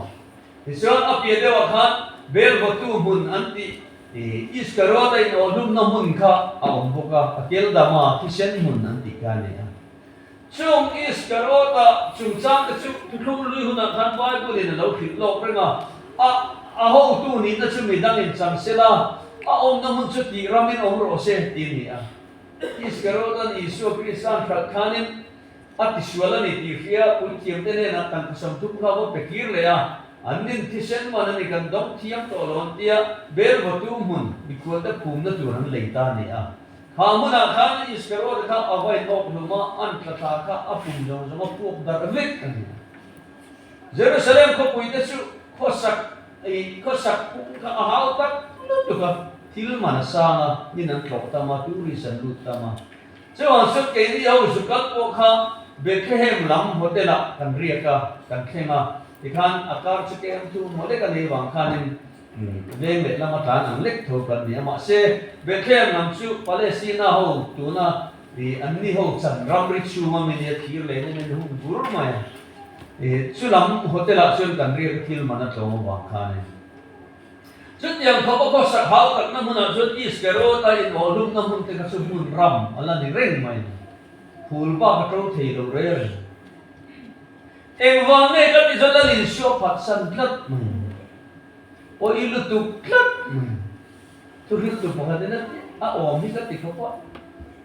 Tichuan a piah deuhah khan Belvatu hmun an tih Iskariota inawhlumna hmun kha a awm bawk a, a Keldama thisen hmun an tih kha a ni a. Chung Iskariota chungchang te chu thuthlung lui hunah khan Bible-in a lo hrilh lawk reng a, a a hotu nihna chu midangin chang se la, a awmna hmun chu tih ramin awm rawh se tih a ni a. Iskariota-n Isua Krista'n hralh khanin a tisual a ni tih hria puithiamte hnenah kan thusam thum kha va pe kir leh a, an nin thisen man a ni kan dawng thiam tawh lo an tia, Belvatu hmun mikhualte phumna tur an lei ta a ni a. Kha hmunah khan Iskariot kha a vain awk hlum a, an tla thla kha a pum zawng zawng a puak darh vek a ni. Jerusalem khawpui te chu khawsak ih khawsak phung kha a hau tak lutuk a, thil man a sang a, min an tlawh tam a, tourist an lut tam a. Chuvang chuan keini ho zukal pawh kha Bethlehem lam hotel ah kan riak a, kan thleng a, tikhan a kar chu kem thu maw lek a nei vang khanin Veng leh lama tlan ang lek tho kan ni a, mahse Bethlehem lam chu Palestina ho tuna ih an ni ho chan ramri chhunga mi nia thir leh nen an hung bur mai a, ih chu lam hotel ah chuan kan riak a thil man a tlawm avang khan in chutiang khawp a khawsak hau takna hmunah chuan Iskarota in awhlumna hmun te kha chu hmun ram a la ni reng mai a ni, phul bak a to thei lo reng. Engvang nge ka ti chuan Lal Isua phatsan tlat mai a ni. Pawi lutuk tlat mai. Thuhriltu pakhatin a ti a awm hi ka ti khawp a.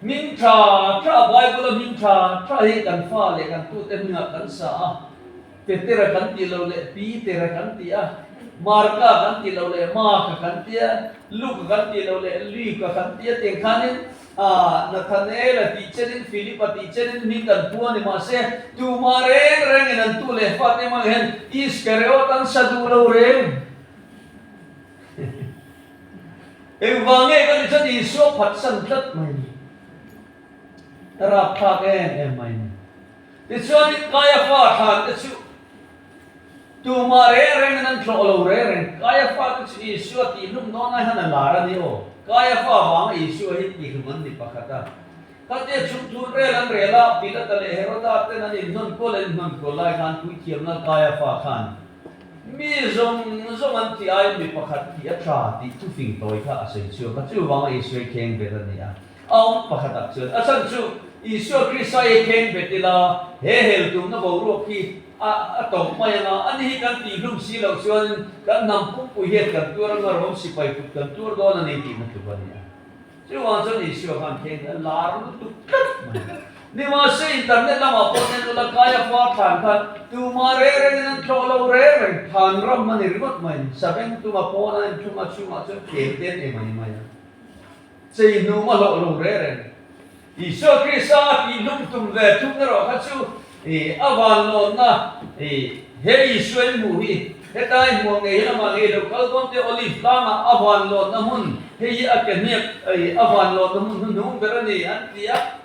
Hming tha tha Bible a hming tha tha hi kan fa leh kan tute hmingah kan sa a. Petera kan tih loh leh Petera kan ti a, Marka kan tih loh leh Marka kan ti a, Luka kan tih loh leh Luka kan ti a tiang khanin Nathanaela tih chenin Philipa tih chenin hming kan pu a ni. Mahse, tumah reng rengin an tu leh fate hmang hian Iskariot an sa duh lo reng. Engvang nge ka ti chuan Isua phatsan tlat mai ni. A rapthlak em em mai ni. Tichuanin Kaiafa thlan te chu tumah reng rengin an tlawh lo reng reng. Kaiafa te chu Isua tihhlum dawn lai hian a lar a ni aw. Kaiafa vanga Isua hi tihhlum an ni pakhat a. Khatia chhungthun rel an rel a, Pilata leh Heroda ten an inhnawn kual an inhnawn kual lai khan puithiamna Kaiafa khan mi zawng zawng an tih aiin mi pakhat tih a tha tih thufing tawi kha a sawi chhuak a, chuvanga Isua hi kheng bet a ni a. A awm pakhatah chuan a chhan chu Isua Krista hi kheng bet ila he hel tumna boruak hi a a tawp mai ang a, ani hi kan tihhlum si loh chuanin kan hnam pumpui hian kan tuar anga rawng sipai kut kan tuar dawn a ni tihna tluk a ni a. Chuvang chuan Isua khan kheng a lar lutuk tlat mai. Nimahse internet lamah pawh nen ula kaia far thlan khan tumah reng rengin an tlawh lo reng reng thlan ram a ni ringawt mai. Saveng tuma pawn a inthum a chhungah chuan tlem te an ei mai mai a. Chei hnum a hlawh lo reng reng. Isua Krista a tihhlum tum ve thung erawh kha chu i a vanlawnna i he Isua in hmuh hi hetlai hmuh ngei hi lamah ngei lo kal dawn te Olive tlangah a vanlawnna hmun hei hi a ke hniak i a vanlawnna hmun hnuhnung ber a ni an ti a.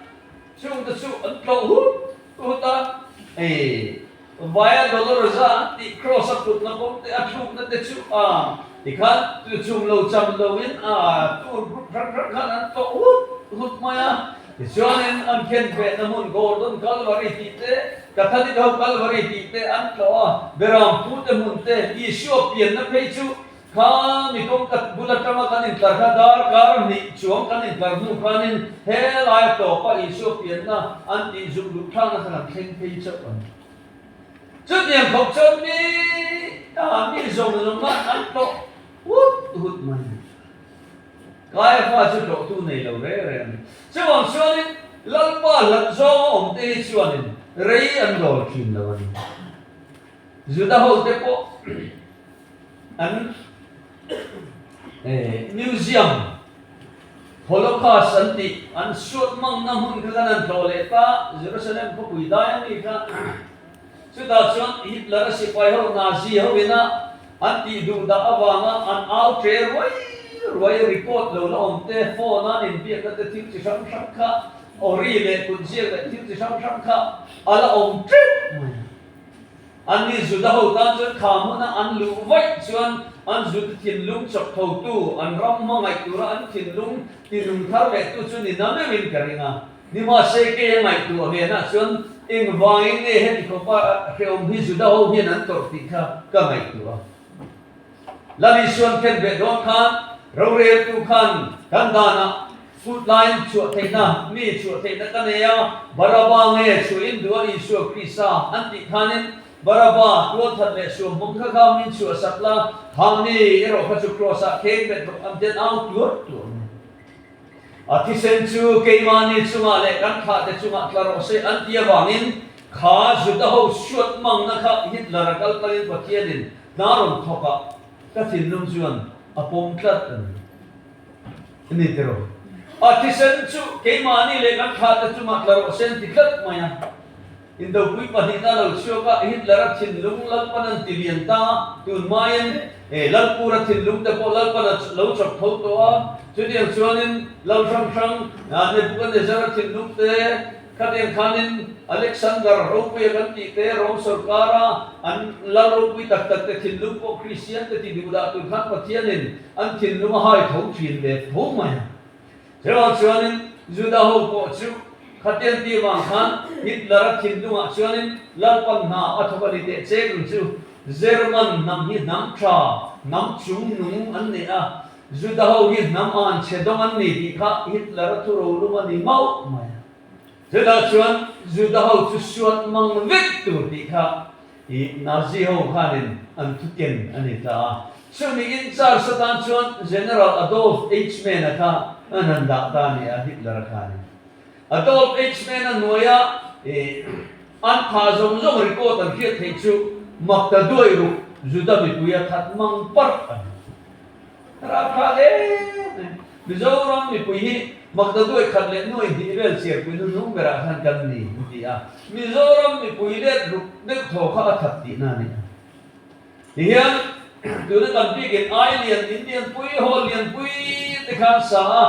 Chungte chu an tlawh hut hut a, i Via Dolorosa an tih Cross a putna kawng te a thlukna te chu a tikhan tu chum lo cham lo in a tour group hrang hrang khan an tlawh hut hut mai a. Tichuanin an khen behna hmun Gordon Calvary tih te, Catholic ho Calvary tih te an tlawh a, Beram pu te hmun te, Isua pianna phei chu Kha mi kawngka bul atanga kan intlar kha darkar hnih chuang kan intlar hnu khanin he laia tawpa Isua pianna an tih zuk luh thlakna kha kan thleng phei chauh a ni. Chutiang khawp chuan mi ah mi zawng zawng ah an tlawh hut hut mai a ni. Kaiafa chu tlawhtu nei lo reng reng a ni. Chuvang chuanin Lalpa hlat zawnga awmte hi chuanin rei an dawl thin lo a ni. Juda hote pawh an museum Holocaust an tih an suat mangna hmun kha kan han tlawh leh ta, Jerusalem khawpui dai a mi kha. Chutah chuan Hitler a sipai ho Nazi ho ina an tih duh dah avanga an au ṭe ruai ruai record lo la awm te, phone a an inbiakna te thil chi hrang hrang kha ori leh kutziak leh thil chi hrang hrang kha a la awm ṭeuh mai a. An ni Juda ho tan chuan kha hmuna an luh vaih chuan an Juda thinlung chawk thotu, an ram hmangaih tura an thinlung tinung thar lehtu chu ni na meuhin ka ring a. Nimahse kei a ngaihtuah venah chuan engvangin nge heti khawpa hrehawm hi Juda ho hian an tawrh tih kha ka ngaihtuah a. Lal Isuan khen ve dawn khan roreltu khan kan danah foot line chhuah theihna, mi chhuah theihna ka nei a, Baraba nge chhuahin duh a Isua Krista an tih khanin Baraba tualthat leh suam hmang kha kha min chhuah sak la, khang ni erawh kha chu cross ah kheng bet rawh an tian au tuar tuar mai. A thisen chu keimahni chungah leh kan thlahte chungah tla rawh se an ti avangin kha Juda ho suat mangna kha Hitler a kal tangin Pathianin hna rawn thawk a, ka thinlung chuan a pawm tlat a ni. Ni tiraw? A thisen chu keimahni leh kan thlahte chungah tla rawh se an ti tlat mai a. Indopui pahnihna lo chhuak a, Hitler a thinlung Lalpan an ti lian ta a, tun hmain Lalpur a thinlung te pawh Lalpan a lo chawp tho tawh a, chutiang chuanin Lal hrang hrang Nebuchadnezzar a thinlung te, khatiang khanin Alexander ropuia kan tih te, Rome sorkara an Lal ropui tak tak te thinlung pawh Kristian te ti duh dah tur khan Pathianin an thinlung a hai tho thin ve tho mai a. Chuvang chuanin Juda ho pawh chu khatiang tih vang khan Hitler a thinlungah chuanin Lalpan hna a thawk a ni teh cheng ang chu. German hnam hi hnam tha, hnam chungnung an ni a, Juda ho hi hnam an chhe dawng an ni tih kha Hitler a thurolum a ni mauh mai a. Chutah chuan Juda ho chu suat mang vek tur tih kha. I Nazi ho khanin an thu ken a ni ta a. Chumi in charge atan chuan General Adolf Eichmann-a kha an han dah ta a ni a, Hitler-a khanin. Adolf Eichmann-a hnuaia i an tha zawng zawng record an hriat theih chu makta duai ruk Juda mipui a that mang parh a ni. Ralkhat em em. Mizoram mipui hi Magdaduai khat leh nuai hnih vel chiarpui hnuhnung berah khan kan ni an ti a. Mizoram mipui let ruk deuh thaw kha a that tihna a ni a. Tihian tuna kan bikin ai lian, in lianpui, hall lianpui te khan sa a,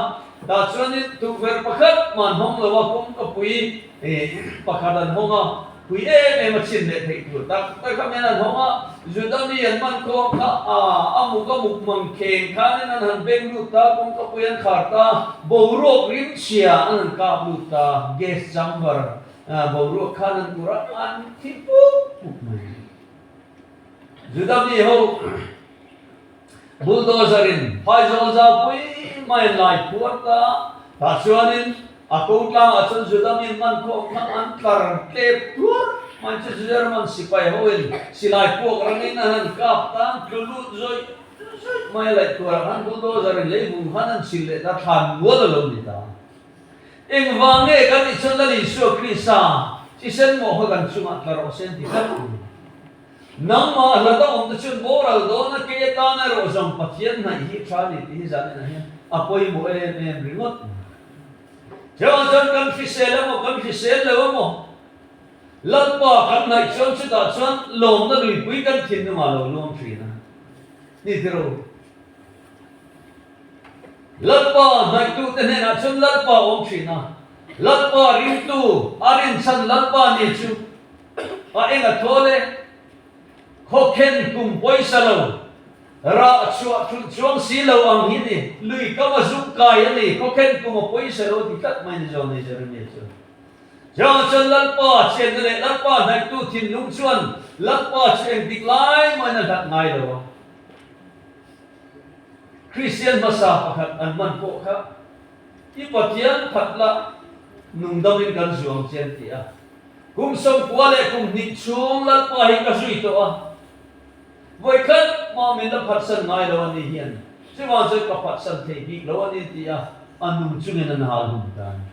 tah chuanin tukverh pakhat man hawng lo a, kawngkapui pakhat an hawng a, Pui em em a chhin leh theih tur tak tak kha men an hawng a, Juda mi an man khawm kha a a muk a muk mang kheng khanin an han beng lut ta, kawngka pui an khar ta, boruak rim chhia an han kap lut ta, gas chamber boruak khan an ur a, an thi puk puk mai. Juda mi ho bulldozer in phaizawl zau pui mai an lai phuar ta, tah chuanin A ko tlangah chuan Juda mi man khawm kha an tlar tlep tuar mai chu German sipai hoin silai puak rangin an han kap ta, an tlu lut zawih zawih mai a laih tuarah khan bulldozer in leivung khan an chhil leh ta, thlan mual a lo ni ta. Engvang nge kan nih chuan Lal Isua Krista thisen mawh kha kan chungah tla rawh se an ti tlat ni. Nangmah hlat a awm te chuan boral dawn a kei atan erawh zawng Pathian hnaih hi tha ni tih hi zanin ah hian a pawimawh em em ringawt mai. Chuvang chuan kan hrisel emaw kan hrisel lo emaw Lalpa kan hnaih chuan chutah chuan lawmna luipui kan thinlungah lo luang thin a ni tiro. Lalpa hnaihtute hnenah chuan Lalpa a awm thin a, Lalpa ringtu a rinchhan Lalpa ni chu a eng a thawl e. Khawkhen kum pawisa lo, rah chhuah thulh chuang si lo ang hi ni, lui kam a zuk kai a ni, khawkhen kum a pawisa lo ti tlat mai ni zawng nei Jeremia chuan. Chuvang chuan Lalpa chianna leh Lalpa hnaihtu thinlung chuan Lalpa chu engtik lai mahin a hlat ngai lo a. Kristian hmasa pakhat an hman pawh kha i Pathian phat la nungdamin kan zuang che an ti a. Kum 90 leh kum hnih chhung Lalpa hi ka zui tawh a, vawikhat hma min la phatsan ngai lo a ni hian chuvang chuan ka phatsan thei bik lo a ni ti a, a nung chungin an hal hum ta a ni.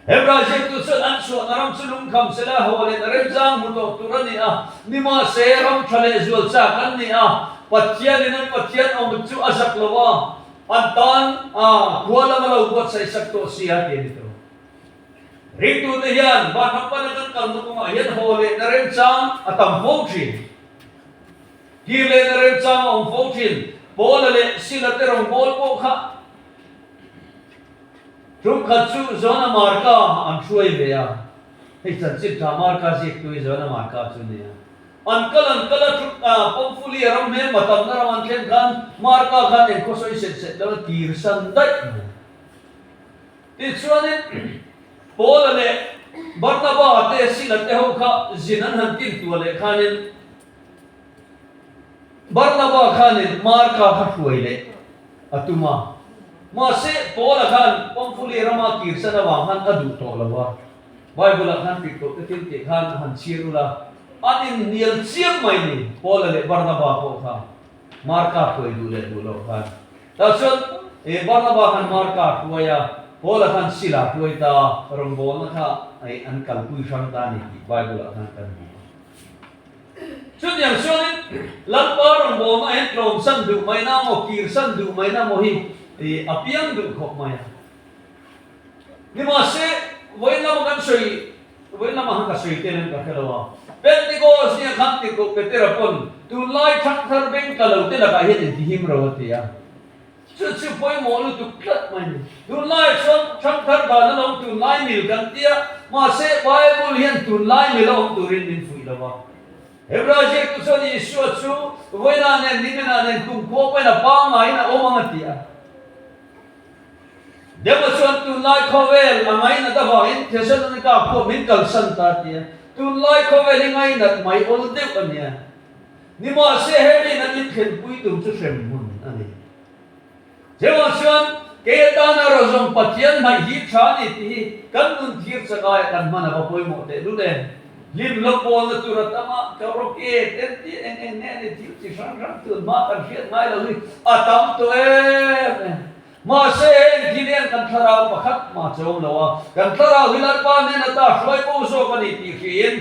Hebrai ziaktu chuan an chhuahna ram chu lungkham sela haw leh remchang hmu tawh tur a ni a, nimahse ram tha leh zual chak an ni a, Pathianin an Pathian awm chu a zak lo a, an tan khua lam a lo buatsaih sak tawh si a ti a ni tawh. Ringtute hian vanram pana kan kalna kawngah hian haw lehna remchang a tam fo thin. Kir lehna remchang a awm fo thin. Paula leh Sila te rawngbâwl pawh kha tum khat chu Joana Marka an hruai ve a. Hei chanchin tha Marka ziaktu hi Joana Marka chu a ni a. An kal an kal a ṭut a, Pamfulia ram hmelma tamna ram an thlen khan Marka khan engkhaw sawi set set lo a tirsan daih mai. Tichuanin, Paula leh Barnaba te Sila te ho kha zin an han tin tua leh khanin, Barnaba khanin Marka kha hruai leh a tum a. Mahse, Paula khan Pamfulia rama kirsan avang khan a duh tawh lo a. Bible-ah khan tirhkoh te thil tih khan a han chhiar ula, an inhnial chiang mai ni, Paula leh Barnaba pawh kha. Marka hruai duh leh duh loh khan. Tah chuan e Barnaba khan Marka hruai a, Paula khan Sila hruai ta, rawngbawlna kha e an kalpui hrang ta a ni tih Bible-ah khan kan hmu a. Chutiang chuanin Lalpa rawngbawlna hian tlawmsan duh mai na maw, kirsan duh mai na maw hi e a piang duh khawp mai a. Nimahse, vawiin lama kan sawi, vawiin lama han ka sawi tel em ka hre lo a, Pentecost nia khan tirhkoh Petera pawn tunlai thangthar beng tla lo te lakah hian intihim ro a ti a. Chu chu pawimawh lutuk tlat mai ni. Tunlaiah chuan thangthar dan a lo awm tunlai mil kan ti a, mahse Bible hian tunlai mil a awm turin min fuih lo a. Hebrai ziaktu chuan Isua chu vawiinah nen niminah nen kumkhua pawhin a pangaiin a awm ang a ti a. Dema chuan tunlai khawvel a ngainat avangin Thessalonika pawh min kalsan ta tia. Tunlai khawvel hi ngainat mai awl deuh a nia. Nimahse hemi in an inthlenpui tum chu hrem hmun a ni. Dema chuan kei atana rawzawng Pathian hnaih hi tha a ni tih hi kan nun thir chakaiah kan hman a va pawimawh teh lul e. Hlim lo pawlna tur a tam a, karaoke te an tih eng eng nge ni thil chi hrang hrang tun hma kan hriat ngai lo hi a tam tawh em em. Mahse heng thil hian kan thlarau pakhat hma chawm lo a, kan thlarau hi Lalpa nen ata hruai bo zawk a ni tih hriin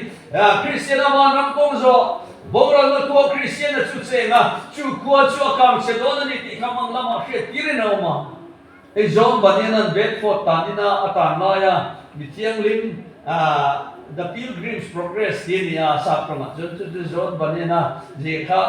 Kristian a vanram kawng zawh boralna khua Kristian a chu cheng a, chu khua chu a kang chhe dawn a ni tih kha hmang lamah hriat tirin a awm a. Hei John Bunyan-a'n Bedford tan ina a tan laia mi thianghlim The Pilgrim's Progress tih a ni a, sap tawngah chuan chu chu John Bunyan-a zir kha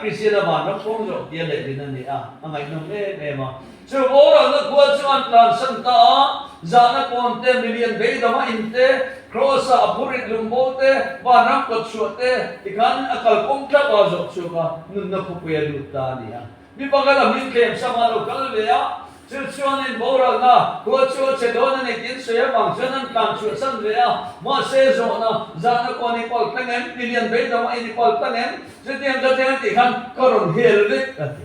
Kristian-a vanram kawng zawh tia lehlin a ni a, a ngaihnawm em em a. Chu boralna khua chu an tlansan ta a, zahna kawn te, milian beidama in te, Kraws-a a phurit lungbo te, vanram kawt chhuah te tikhan a kalkawng tlap a zawh chhuak a, nunna khawpui a lut ta a ni a. Mi pakhat a hming tlem sam a lo kal ve a, chu chuanin boralna khua chu a che dawn a ni tiin sawi avang chuan an tlan chhuahsan ve a. Mahse, zawhna, zahna kawn i pal tlang em? Milian beidawng a in i pal tlang em? Chutiang ka cheng tih khan ka rawn hel vek a ti.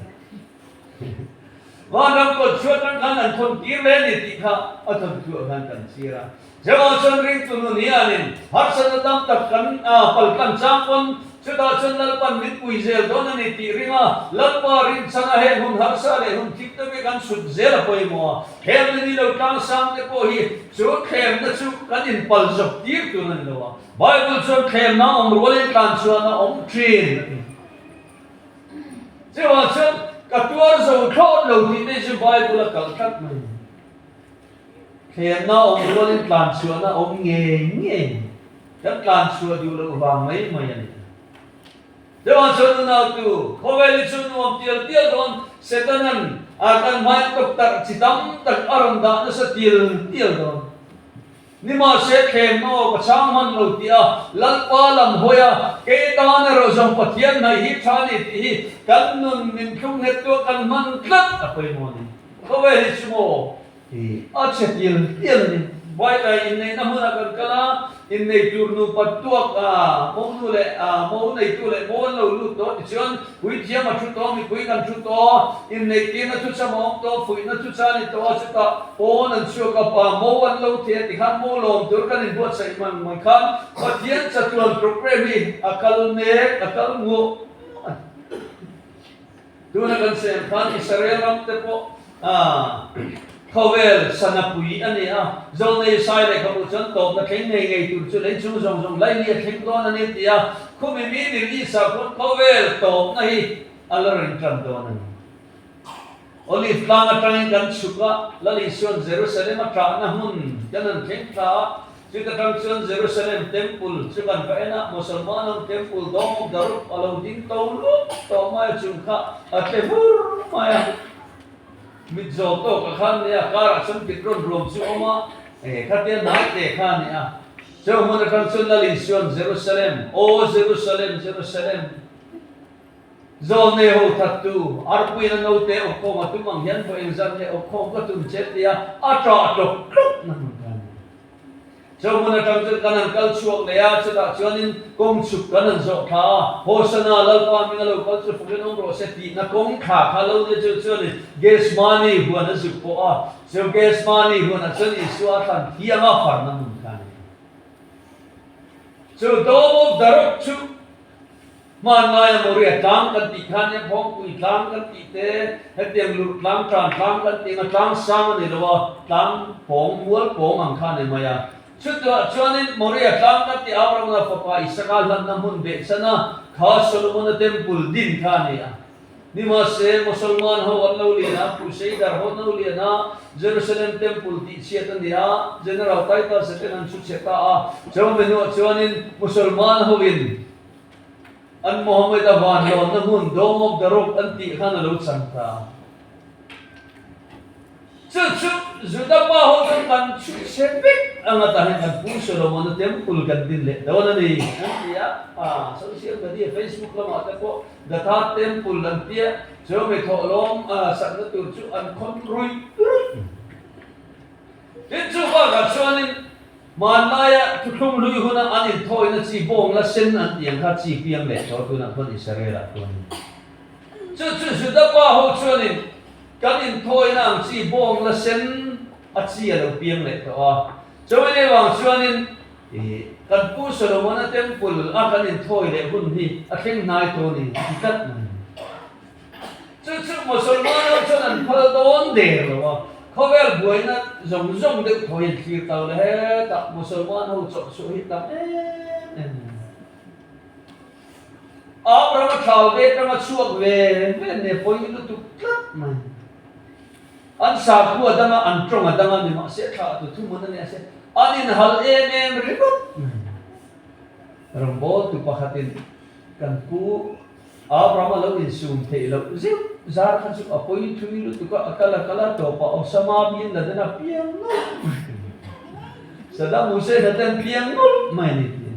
Vanram kawt chhuat atang khan an thawn tir le a ni tih kha a thawn thuah khan kan chhir a. Jehovah chuan ringtu nun hianin harsatna tam tak kan pal tlang chang pawn chutah chuan Lalpan min pui zel dawn a ni tih ring a, Lalpa rinchhana heng hun harsa leh hun thim te pawh kan sut zel a pawimawh a. Thlemna ni lo tlang sang te pawh hi chu thlemna chu kan inpal zawk tir tur a ni lo a. Bible chuan thlemna awm rualin tlan chhuan a awm thin a ti. Jehovah chuan ka tuar zo thlawt lo tih te chu Bible a kalh tlat mai. Thlemna awm rualin tlan chhuahna awm ngei ngei kan tlan chhuah duh loh vang mai mai a ni. Chuvang chuan unautu, khawvel hi chu nuam tial tial dawn Setanan a kan hmai tawk tarh chi tam tak a rawn dah nasa tial tial dawn. Nimahse thlemna aw ka chhang hman lo tih a Lalpa lam hawi a, kei tan erawh zawng Pathian hnaih hi tha ni tih hi kan nun min thlung nghet tuah kan hman tlat a pawimawh a ni. Khawvel hi chu maw a chhe tial tial a ni. Baikai inneihna hmunah kan kal a, innei tur nupa tuak mo nu leh mo neitu leh mo an lo lut tawh tichuan puithiam a thu tawh, mipui kan thu tawh, inneih tirna thu cham a awm tawh, fuihna thu cha a ni tawh a, chutah pawn an chhuak a, pa mo an lo thei a tikhan mo lawm tur kan inbuatsaih man mai khan Pathian chatuan programme hi a kal mek, a kal nguah a ni. Tuna kan sem khan Israel ram te pawh khawvel sana pui a ni a, Zonei Sai lehkhabu chuan tawpna thleng ngei ngei tur chu lei chung zawng zawng laili a thleng dawn a ni ti a, khumi mi ni Lisa khawn khawvel tawpna hi a la rin tan dawn a ni. Olive tlang atangin kan chhuk a, Lal Isua'n Jerusalem a ṭahna hmun kan han thleng thla a, Chuta tang chuan Jerusalem Temple chu kan va en a, Musalman ho Temple dawng darup a lo ding to lup tawh mai a, chung kha a tle vur mai a, mit zawl tawk a khan nia, karah chuan Kidron ruam chu a awm a, e khatia hnai te kha a ni a. Chu hmun atang chuan Lal Isua'n Jerusalem, Aw Jerusalem, Jerusalem, Zawlnei ho thattu, arpuiin a naute awkkhawm a tum ang hian vawi engzat nge awkkhawm ka tum che tia a ṭah tlawk tlawk na hmun kha a ni. Chu hmun aṭang chuan kan han kal chhuak leh a, chutah chuanin kawng chhuk kan han zawh thla a, Hosana, Lalpa hming a lo kal chu fukin awm rawh se tihna kawng thla kha lo nia chu chuanin Gethsemane huan a zuk pawh a, chu Gethsemane huanah chuan Isua a thlan thiang a farna hmun kha a ni. Chu Dome of the Rock chu Hmanlaia Moria tlang kan tih khan nia Phawngpui tlang kan tih te, hetiang lurh tlang, tan tlang kan tih anga tlang sang a ni lo a, tlang pawng, mual pawng ang kha a ni mai a. Chutah chuanin Moria tlang kan tih Abrahama fapa Isaka hlanna hmun behchhan a, kha Solomona temple din kha a ni a. Nimahse, Mosolman ho an lo lian a, Crusader ho an lo lian a, Jerusalem Temple tih chhiat a ni a, General Titus a ten an chhu chhe ta a. Chawhmeh hnuah chuanin Mosolman hoin an Mohammed a vanlawnna hmun Dome of the Rock an tih khan a lo chang ta a. Chu chu Juda pa ho chuan kan chhu chhe vek ang a, tahin kan Pu Solomon-a temple kan din leh dawn a ni an ti a, social media Facebook lamah te pawh Gatha temple an tia, chu mi thawhlawm sakna tur chu an khawn ruih ruih. Tin chu bakah chuanin hmanlaia thuthlung hlui huna an inthawina chi bawng la sen an tih ang kha chi piang leh tawh tunah khuan Israel-ah khuanin. Chu chu Juda pa ho chuanin kan inthawina ang chi bawng la sen a chi a lo piang leh tawh a. Chawini vang chuanin. Kan Pu Solomona Temple a kan inthawi leh hun hi a thleng hnai tawh a ni ti tlat mai. Chu chu Mosolman ho chuan an phal dawn der lo a, khawvel buaina zawng zawng deuh thawi an thlir tau le hetah Mosolman ho chawhchhuah hi tam em em mai. Abraham a thlau ve atanga chhuak ve ve ne pawi lutuk tlat mai. An sakhua danga an tawng a danga ni mahse thlah tu thuhmun a ni a se an inhal em em ringawt mai. Rawngbawltu pakhatin kan pu Abraham a lo insum theih loh zeuh zar kha chu a pawi thui lutuk a, a kal a kal a tawpah Osama bin Laden a piang nawlh mai. Saddam Hussein a ten piang nawlh mai a ni ti a.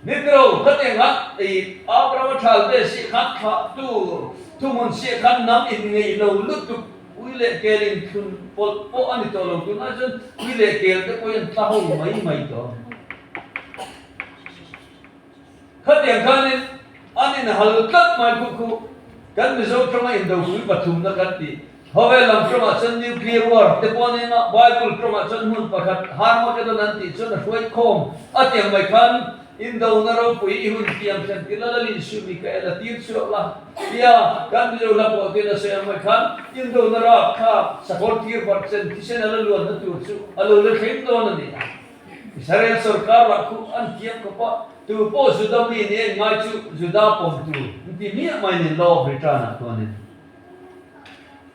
Negro, khatiang khan i Abraham a thal ve si khan thlah tu thuhmun si khan nam in ngeih lo lutuk ui leh kel in thlun pawlh pawh a ni tawh lo tunah chuan ui leh kel te pawh hi an tla ho mai mai tawh a. Khatiang khanin an in hal tlat mai khu khu kan Mizo tawnga indopui pathumna kan tih Khawvel lam tawngah chuan nuclear war te pawh an eng a, Bible tawngah chuan hmun pakhat Harmageddon an tih chuan a hruai khawm a tiang mai khan Indona ropui i hun tiang thlen tir la, Lal Isu Mikael a tir chhuak la tia kan Mizo hla pawh tin a sawi ang mai khan Indona rap thlak sakawr tir barh chen thisen a la luanna tur chu a lo la thleng dawn a ni a. Israel sorkar lah khu an thiam khawp a, tu pawh Juda mi ni en ngai chu Juda pawm tur an ti miah mai nen Law of Return ah chuanin.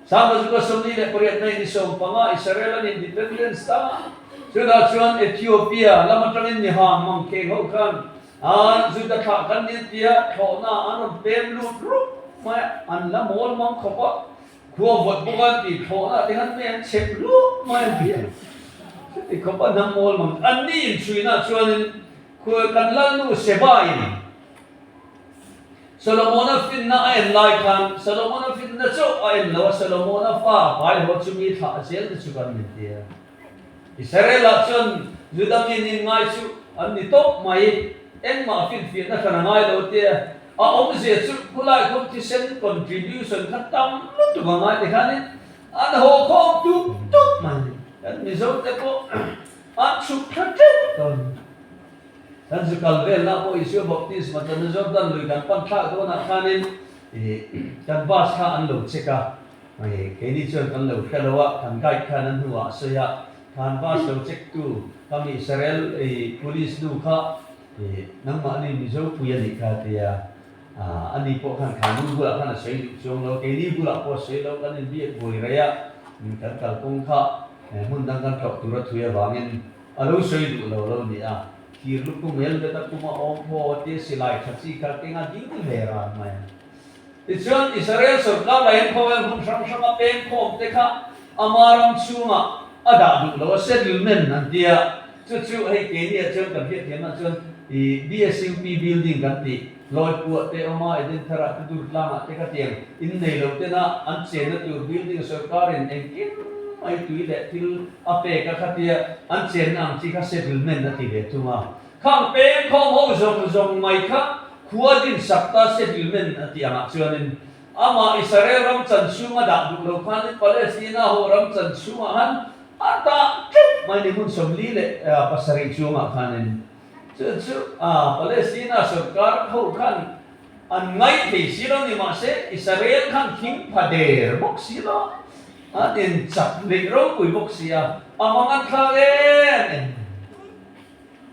Sangha chu ka 28 May ni 15 Israel an independence ta. Chutah chuan Ethiopia lam atangin mi hang mang kheng ho khan an Juda thlah kan ni tia thlawhna an rawn pem lut rup mai a, an la mawl mang khawp a, khua vawt bawk a an ti thlawhna te khan mei an chhep lup mai an ti a. Chuti khawp a hnam mawl mang an ni inchhuina chuanin khua kan Lalnu Seba in Solomona finna a en lai khan Solomona finna chauh a en lo a, Solomona fa pai haw chu mi thlah zel te chu kan ni ti a. Israel-ah chuan Juda mi nin ngai chu an ni tawp mai, engmah finfiahna hran a ngai lo ti a. A awmzia chu khulai khawm thisen contribution kha tam lutuk a ngai ti khanin an haw khawm tup tup mai. Kan Mizo te pawh an chhuk thla teuh tawh a ni. Kan zu kal velna pawh Isua baptisma chana Jordan lui kan pan thlak dawnah khanin kan bus kha an lo check a, keini chuan kan lo hre lo a, kan guide khan a hnuah a sawi a, khan bus lo check tu ka mi Israel police nu kha nangmahni Mizo pui a nih kha a ti a, ani pawh khan kha nu bulah khan a sawi duh chuang lo, keini bulah pawh a sawi lo, kan inbiak buai rei a, kan kalkawng kha hmun dang kan tlawh tur a thui avangin. A lo sawi duh lo lo ni a, thir lukhum helmet a kum a awm phaw tia silai tha chi kha keng a ding ve ran mai a. Tichuan, Israel sorkar lah hian khawvel hmun hrang hrang a peng khawm te kha ama ram chhungah a dah duh lo a, settlement an ti a, chu chu hei keini ah chuan kan hriatthiamna chuan i BSUP building kan tih, Lawipuah te awm a, Edenthar ah te Durtlang ah te kha tiang in nei lo tena an chenna tur building sorkarin engkim mai tui leh thil a pek a khatia an chenna ang chi kha settlement a ti ve thung a. Khang peng khawm ho zawng zawng mai kha khua din sak ta settlement a tih angah chuanin amah Israel ram chan chhunga dah duh lo khanin Palestina ho ram chan chhungah han a dah teuh mai ni hmun 47 chuangah khanin Chu chu Palestina sorkar ho khan an ngaih thei si lo ni mahse Israel khan thing pha der bawk si lo, an in chak neih ropui bawk si a, a hmang an thlak em em.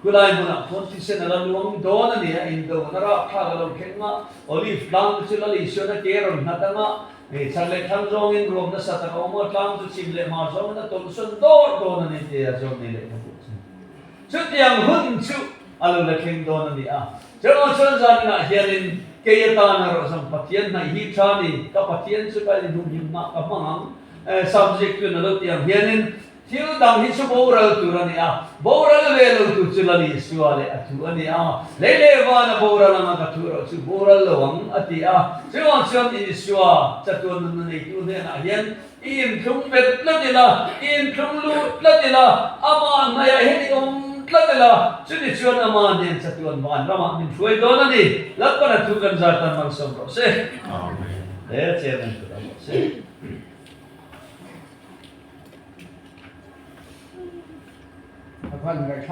Khulai hmunah khuan thisen a la luang dawn a ni a, indona rapthlak a lo thleng a, Olive tlang te chu Lal Isuan a ke rawn nghat ang a, chhan leh thlang zawngin ruam nasa tak a awm a, tlang chu chhim leh hmar zawngin a tawlhsawn dawr dawn a ni tia zawm nei leh kha pawh chu. Chutiang hun chu a lo la thleng dawn a ni a. Chuvang chuan zaninah hianin kei atana rawh zawng Pathian hnaih hi tha ni, ka Pathian chu ka inhumhimna ka hmang ang. Subject chuan a lo ti ang hianin thil dang hi chu boral tur a ni a, boral ve lo tur chu Lal Isua leh a thu a ni a, lei leh vana boral anga ka thu erawh chu boral lo ang a ti a. Chuvang chuan Isua chatuan nunna neitu hnenah hian I inthlung bet tlat ila, i inthlung lut tlat ila, amah hnaihah hian i awm tlat ila, chumi chuan amah nen chatuan van ramah min hruai dawn a ni. Lalpana thu kan zar tan malsawm rawh se. Amen. He chairman kut a rawh se. A van ngaihthlak.